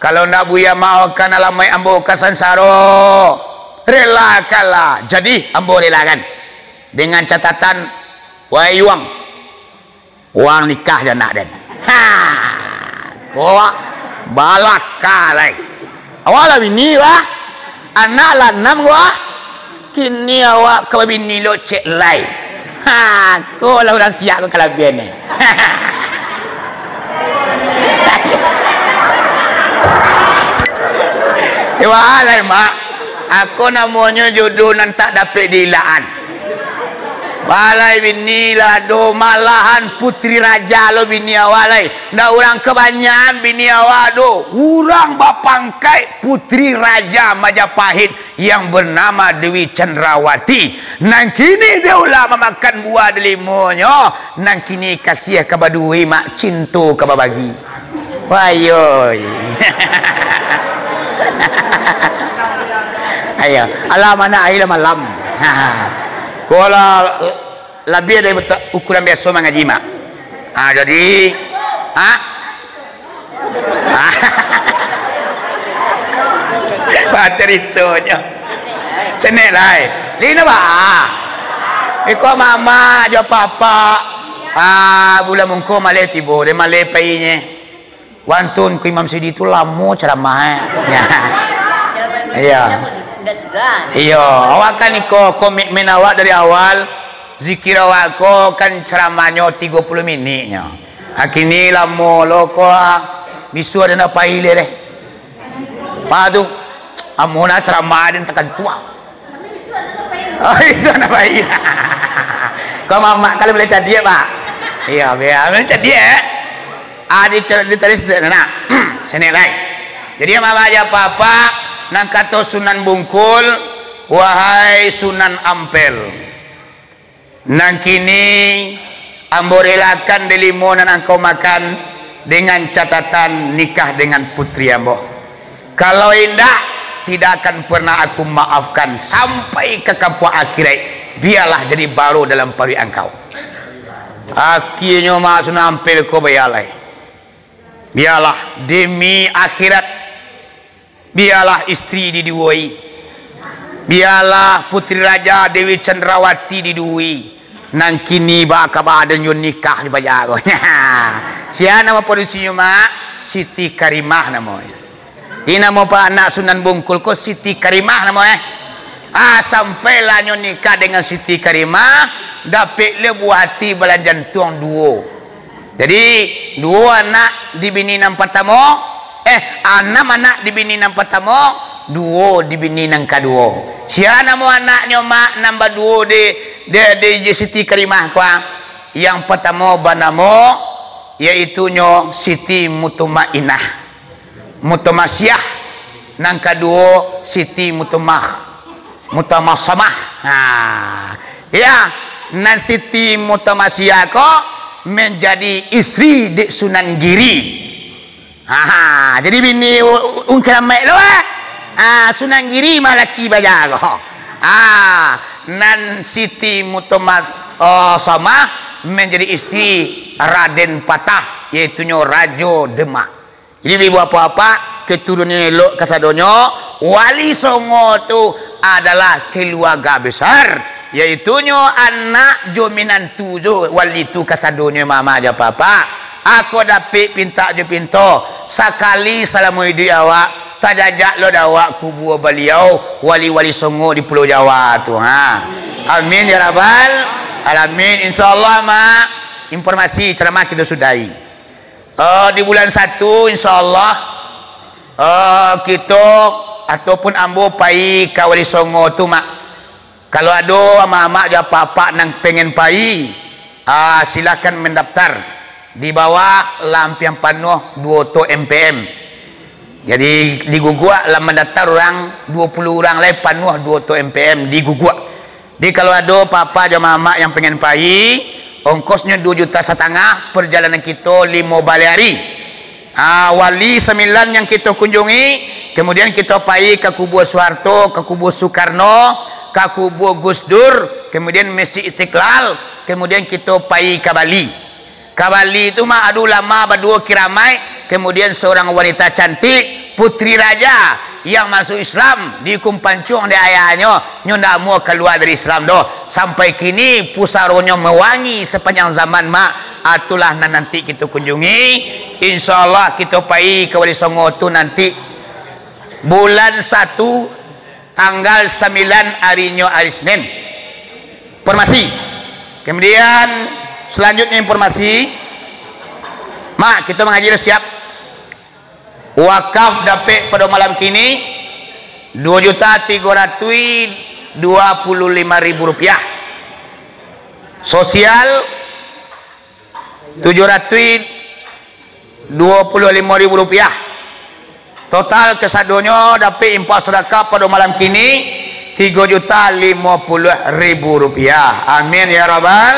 Kalau ndak Buya maafkan, alamaik ambo ka sansaro. Relakanlah." "Jadi, ambo relakan. Dengan catatan, wahai Yuang, Uang nikah jo anak den." Ha, ko balaka lai. Awak lah bini, wah. Anak lah anam, wah. Kini awak ka babini lo cek lai. Ha, ko lah urang siak ko kalabian ni. Iwak lai, mak. Ako namonyo jodoh nan tak dapek diilaan. Walai bini lah ado, malahan putri raja lo bini awak lai. Ndak urang kabanyakan bini awak do. Urang bapangkaik putri raja Majapahit yang bernama Dewi Chandrawati. Nan kini dia ulah mamakan buah delimonyo. Nan kini kasiah ka baduo, mak, cinto ka babagi. Wayoi. Ayo, alam anak air malam. Kalau labiah dari beta-, ukuran biaso mangaji, mak. Ha, jadi, ha? Bah caritonyo. Cenek lai. Lino bah. Iko mama jo papa. Ah, bulan mungko maleh tibo, deh maleh painye. Wantun ku Imam Sidi tu lamo ceramah, eh. Iya. Iya, awak kan iko komitmen awak dari awal. Zikir awak ko kan ceramahnyo tigo puluh miniknyo. Akini lamo lo ko, ah. Bisuak den nak pai leh deh. Apa tu? Amun ah ceramah den takantuang. Oh, itu nak pai. Kau mamak kalau boleh cadiak, Pak. Iya, biar boleh cadiak. Ah, di, di tadi sudah nak. Sini lai. Jadi, mamak aja apa-apa, nan kato Sunan Bungkul, wahai Sunan Ampel. Nan kini ambo relakan delimo nan angkau makan, dengan catatan nikah dengan putri ambo. Kalau indak, tidak akan pernah aku maafkan sampai ka kampuang akhirat. Biarlah jadi baro dalam paruik angkau. Akhirnyo mak Sunan Ampel ko bayalai. Biarlah demi akhirat. Biarlah isteri diduoi. Biarlah Putri Raja Dewi Chandrawati diduoi. Nan kini ba-, ka badan yo nikah di baja ko. Sia namo padusinyo, Mak? Siti Karimah namo. Di namo pa anak Sunan Bungkul ko Siti Karimah namo, eh. Ah, sampailah nyo nikah dengan Siti Karimah, dapek le buah ati balanjantuang duo. Jadi, duo anak di bini nan partamo, eh, anam anak di bini nan partamo, duo di bini nan kaduo. Sia namo anaknyo, Mak, nan baduo di, di, di, di Siti Karimah ko, ah? Yang partamo banamo, yaitunyo Siti Mutmainnah. Mutamasiah, nan kaduo Siti Mutamah, Mutamasamah. Ha. Ya, nan Siti Mutamasiah ko manjadi isteri dek Sunan Giri. Ha, jadi bini u-, u-, ungkil amek tu, eh. Ha, Sunan Giri mah laki baja ko. Ha, nan Siti Mutama-, oh, Samah manjadi isteri Raden Patah, yaitunyo Rajo Demak. Jadi, ibu bapak-bapak, keturunan elok kasadonyo, Wali Songo tu adalah keluarga besar, yaitunyo anak jo minantu jo wali tu kasadonyo, mama jo papa. Ako dapik pintak jo pinto, sakali salamo iduik awak, tajajak lo dek awak kubua baliau, wali-wali Songo di Pulau Jawa tu, ha. Amin ya rabbal alamin. Insyaallah, Mak, informasi ceramah kito sudahi. Eh, di bulan satu, insyaallah, eh, kito ataupun ambo pai ka Wali Songo tu, Mak. Kalau ado amak-amak jo apak-apak nan pengen pai, ah, silakan mendaftar. Di bawah lah ampiang panuah duo oto M P M. Jadi, di Guguak lah mandaftar urang duo puluah urang lai, panuah duo oto M P M di Guguak. Jadi, kalau ado papa jo mamak yang pengen pai, ongkosnyo duo juta satangah, perjalanan kito limo baleh ari. Ah, wali sambilan yang kito kunjungi, kemudian kito pai ka kubua Soeharto, ka kubua Soekarno, ka kubua Gus Dur, kemudian Masjid Istiqlal, kemudian kito pai ka Bali. Ka Bali tu mah ado ulama baduo kiramaik, kemudian seorang wanita cantik, putri raja yang masuk Islam, dihukum pancuang dek ayahnyo, nyo ndak amuah kalua dari Islam doh. Sampai kini pusaronyo mewangi sepanjang zaman, Mak. Ah, itulah nan nanti kito kunjungi. Insyaallah kito pai ka Wali Songo tu nanti bulan satu, tanggal sambilan, arinyo ari Senin. Informasi. Kemudian, selanjutnya informasi. Mak, kito mangaji lah siap. Wakaf dapek pado malam kini, dua juta tigo ratuih dua puluh limo ribu rupiah. Sosial, tujuh ratuih dua puluh limo ribu rupiah. Total kasadonyo dapek infak sadakah pado malam kini, tigo juta limo puluah ribu rupiah. Amin ya rabbal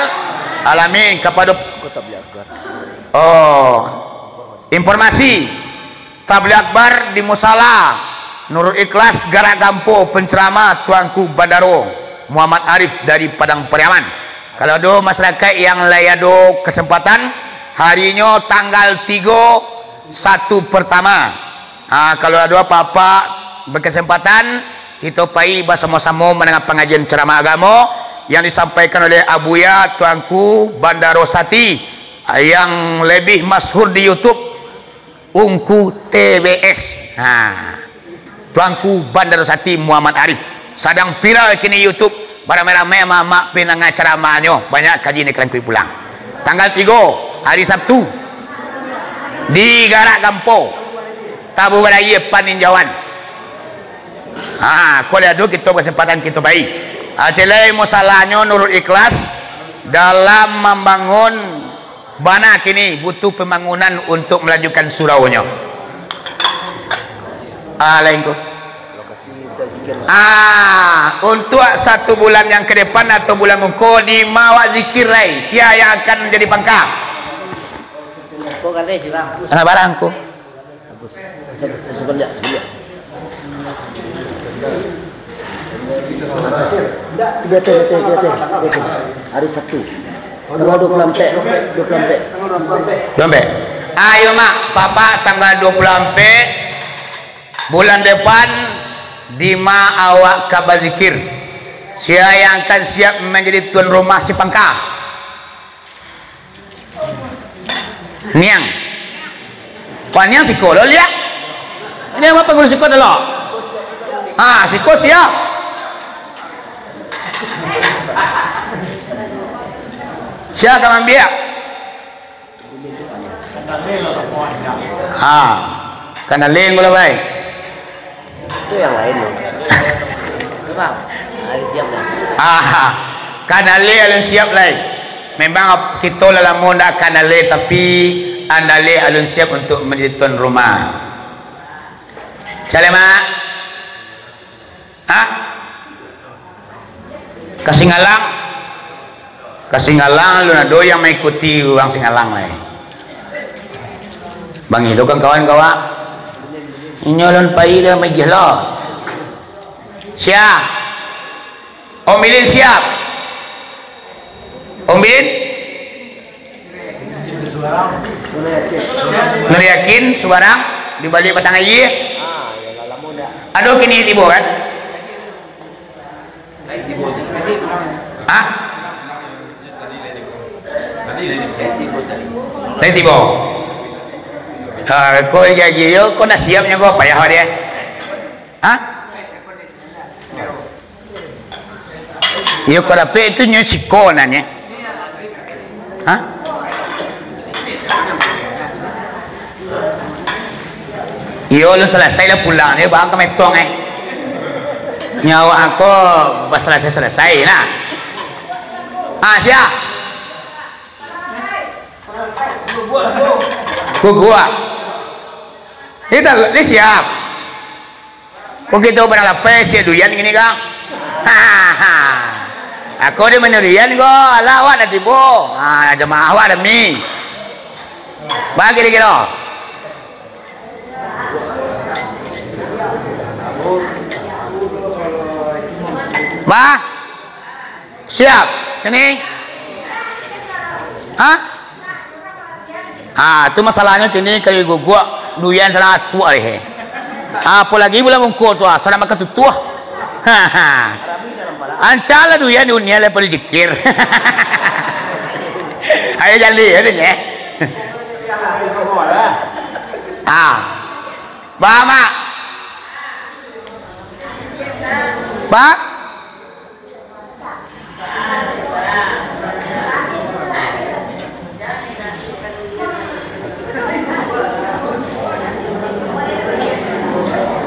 alamin. Kapado, oh, informasi, Tabligh Akbar di Musala Nurul Ikhlas, Garak Gampo, penceramah Tuanku Bandaro Muhammad Arif dari Padang Pariaman. Kalau ado masyarakat yang lai ado kesempatan, harinyo tanggal tigo, satu pertama. Ha, kalau ado apak-apak berkesempatan, kito pai basamo-samo mandanga pangajian ceramah agamo yang disampaikan oleh Abuya Tuanku Bandaro Sati, yang lebih masyhur di YouTube, Ungku T B S. Ha. Tuanku Bandaro Sati Muhammad Arif. Sadang viral kini YouTube, baramai-ramai amak-amak pandanga caramahnyo, banyak kaji nan ka langkui pulang. Tanggal tigo, hari Sabtu, di Garak Gampo, Tabu Baraya, Paninjauan. Ha, kok ado kito kesempatan kito pai. Ha, cek lai musalahnyo Nurul Ikhlas dalam mambangun. Bana kini butuh pambangunan untuk malanjuikan suraunyo. Ah, lain ko. Ah, untuak satu bulan yang ka depan atau bulan muko, dima awak zikir lai. Sia yang akan manjadi pangka? Anak barang ko. Bagus. Sebanyak, sebanyak. Ndak, di atas, di atas, di atas, di atas. Hari Sabtu. Tanggal dua puluh ampek, dua puluh ampek. Dua puluh ampek. Ayo, Mak, Bapak, tanggal dua puluh ampek bulan depan, dima awak ka bazikir. Sia yang akan siap manjadi tuan rumah si pangka? Niang. Wah, niang siko lo, liak. Niang apo guru siko tu lo? Ha, siko siap. Sia ka maambiak? Ha, kanaleng ko lah, bai. Itu yang lain tu. Bang, alun siap dah. Ah, kanaleng alun siap lai. Memang ap-, kito lah lamo ndak kanaleng, tapi andaleng alun siap untuk manjadi tuan rumah. Cale, Mak. Hah? Ka Singalang? Ka Singalang alun ado yang maikuti urang Singalang lai. Bangih do kawan-kawan kawak. Inyo alun pai dah magih lo. Sia? Om Bilin siap? Om Bilin? Nur Yakin, subarang, di baliak batang aia. Ado kini tibo, kan? Hah? Lai tibo. Ha, ko janji yo, ko nak siapnyo ko, payah awak deh. Hah? Iyo, kok dapek itu nyo siko nanye. Hah? Iyo, alun salasai lah pulang, dio bang ka metong, eh. Nyawa ko basalasai-salasai lah. Ah, siap. Guguak. Ini tak, ini siap. Ko kito pado lapeh, siap duyan kini, Kang. Ako di manu duyan ko, alah awak dah tibo. Ha, jamaah awak dah mi. Bagi kiro-kiro. Bah? Siap? Sini? Hah? Ah, tu masalahnyo kini kali guguak duyan salah atuak deh. Apolagi bulan muko tu, ah, sadang makan tutuah. Ancalah duyan dunia lah pada jikir. Ayo jali, ya, Din, ya. Ah. Bah, Mak. Bah?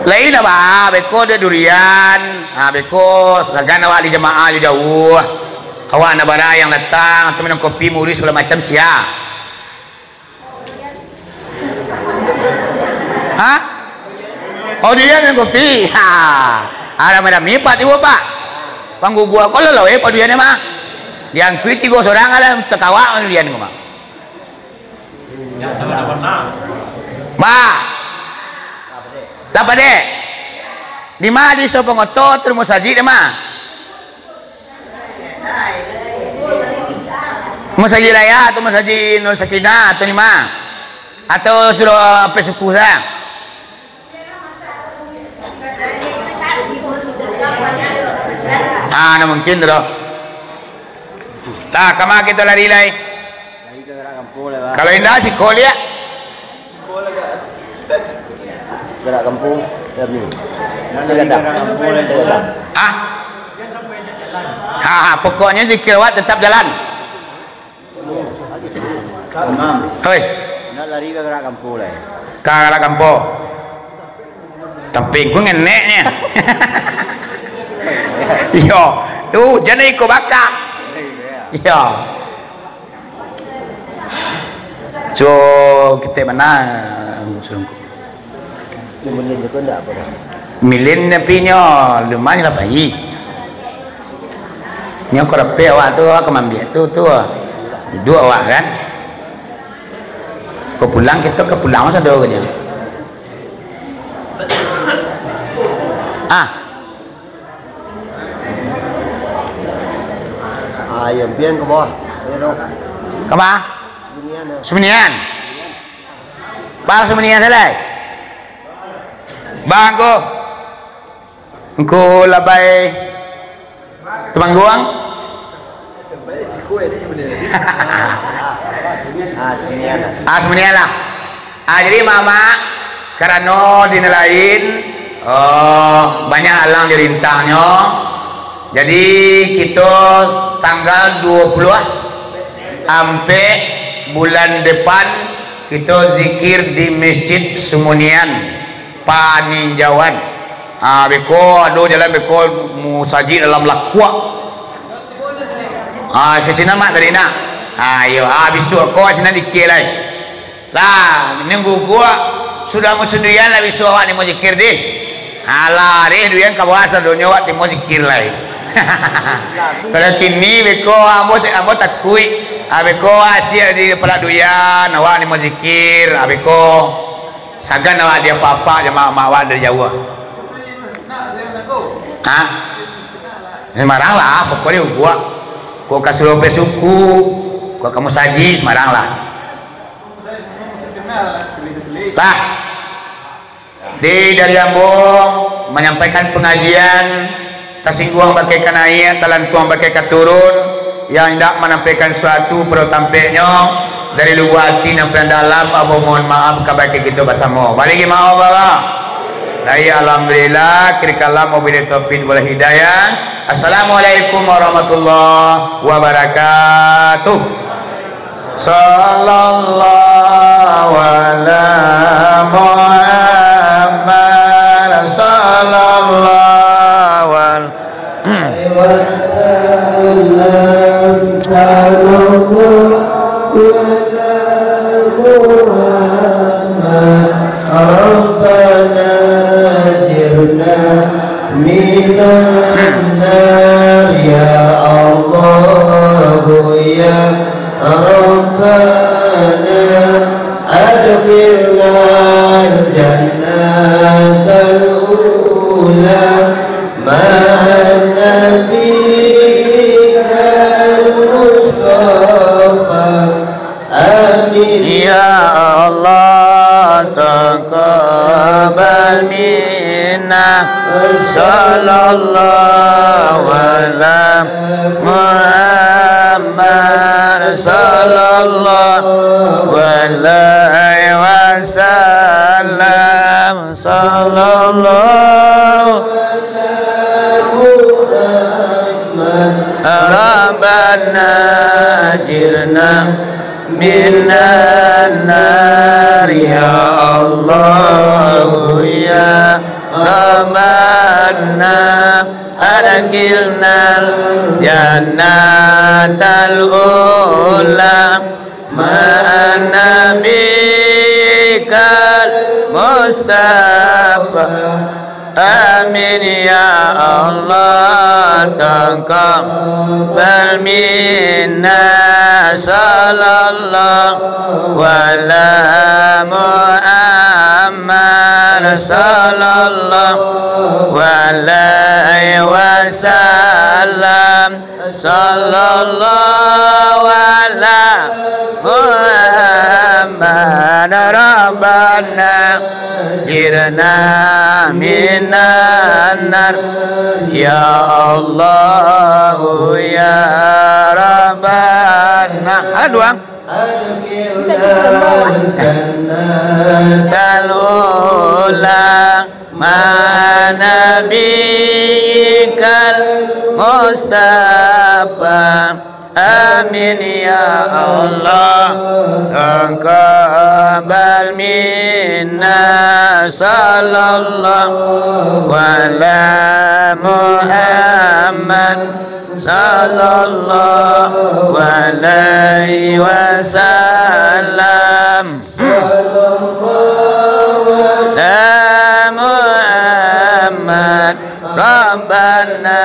Lain abah, beko ado durian. Ha, beko sagan awak di jamaah jo jauah. Awak anak barayang datang, atau minum kopi, murid sagalo macam sia. Ha? Oh, durian minum kopi. Ha. Ada madami, Pak, tibo, Pak. Panggugua ko lah, eh, Pak, durian mah. Diangkui tigo sorang lah, takawak durian ko mah. Ba. Lah padek. Di ma, di Sopongoto, atau di musajik, di ma? Musajik Raya atau Musajik Nur Sakinah atau di ma? Atau sudah sampai suku sa? Ah, nah mungkin tu doh. Tah, kama kito lari lai? Lari ka Garak Kampuang lah, Bang. Kalau indak, siko liak. Siko lah, Kak. Garak Kampuang, W W. Nak lari ka Garak Kampuang lah, Bang. Ah? Ha, ha, pokoknyo zikir awak tetap jalan. Tamam. Hoi. Nak lari ka Garak Kampuang lai. Ka Garak Kampuang. Tapi ku ngeneknyo. Iyo, tu hujan iko baka. Iyo. So, kito mana, Sungku? Di Mulin tu kan ndak apo doh. Milin tapi nyo lumayan lah pai. Nyo ko rapek awak tu, awak ka mambiak tu, tu. Duduak awak kan. Ko pulang, kito ka pulang sado ko nyo. Ah. Ah, iyo, pian ka bawah. Iyo, no. Ka ma? Suminian, no. Suminian. Bang, Suminian salai. Bang, ko. Engku labai Tumangguang. Ah, Suminian lah. Ah, Suminian lah. Ah, jadi, Mamak, karano di nan lain, oh, banyak alang jo rintangnyo, jadi, kito tanggal duo puluah ampek bulan depan, kito zikir di Masjid Sumunian, Paninjauan. Ah, beko, ado jalan beko, musajik dalam lakuak. Ah, ka sinan mak tadi nak. Ah, iyo. Ah, bisuak ko sinan dikir lai. Lah, nunggu gua sudah musim durian lah, bisuak awak ni mau zikir dih. Alah, dih, durian ka bawah sadonyo, awak ti mau zikir lai. Kalau kini beko, ambo, ambo takuik. Ah, beko, asiak di parak durian, awak ni mau zikir. Ah, beko, sagan awak di apak-apak jamaah awak dari jauah. Ha? Sumbarang lah, pokoknyo gua. Gua ka suruah pai suku, gua ka musajik, sumbarang lah. Lah. Di dari ambo manyampaikan pangajian, tasingguang bakeh ka naiak, talantuang bakeh ka turun, yang indak manampaikan suatu pado tampeknyo, dari lubuak ati nan paling dalam, ambo mohon maaf kabake kito basamo. Baliak maaf, Allah. Baik, alhamdulillah, kiri kalam, wabillahi taufiq wal hidayah. Assalamualaikum warahmatullahi wabarakatuh. Sallallahu ala Muhammad, sallallahu alaihi wasallam, sallallahu ala Muhammad. Rabbana ajirna minan nar, ya Allah, ya Rabbana, adkhilnal jannatal ula ma'an nabiyikal mustafa. Amin. Ya Allah, taqabbal minna. Sallallahu ala Muhammad, sallallahu alaihi wasallam, sallallahu ala Muhammad. Rabbana ajirna minan nar, ya Allah, ya Rabbana adkhilnal jannatal ula ma'a nabiyyikal Mustafa. Amin ya Allah, taqabbal minna, sallallahu ala Muhammad, sallallahu alaihi wasallam. Sallallahu ala Muhammad, Rabbana ajirna minan nar. Ya Allah, ya Rabbana. Aduh, ang. Minta cuci lemah. Jannatal ula ma'a nabiyyikal Mustafa. Amin ya Allah, taqabbal minna, sallallahu ala Muhammad, sallallahu alaihi wasallam. Ala Muhammad, Rabbana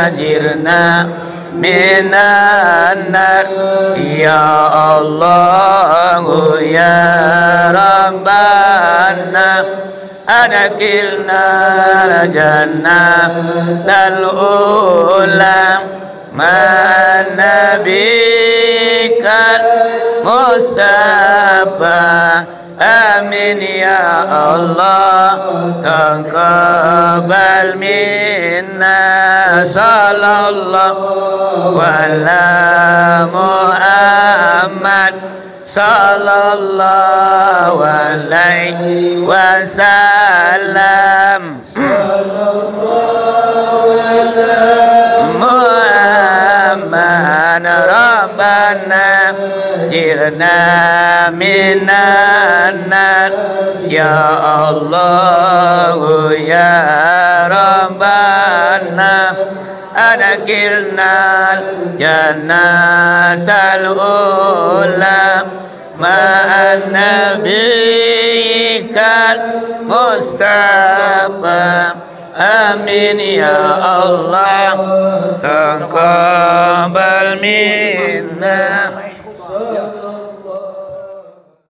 ajirna minan nar. Ya Allah, ya Rabbana, adkhilnal jannatal ula ma'a nabiyyikal Mustafa. Amin ya Allah, taqabbal minna, sallallahu ala Muhammad, sallallahu alaihi wasallam. Muhammad, Rabbana ajirna minan nar. Ya Allah, ya Rabbana, adkhilnal jannatal ula ma'a nabiyyikal Mustafa. Amin ya Allah, taqabbal minna.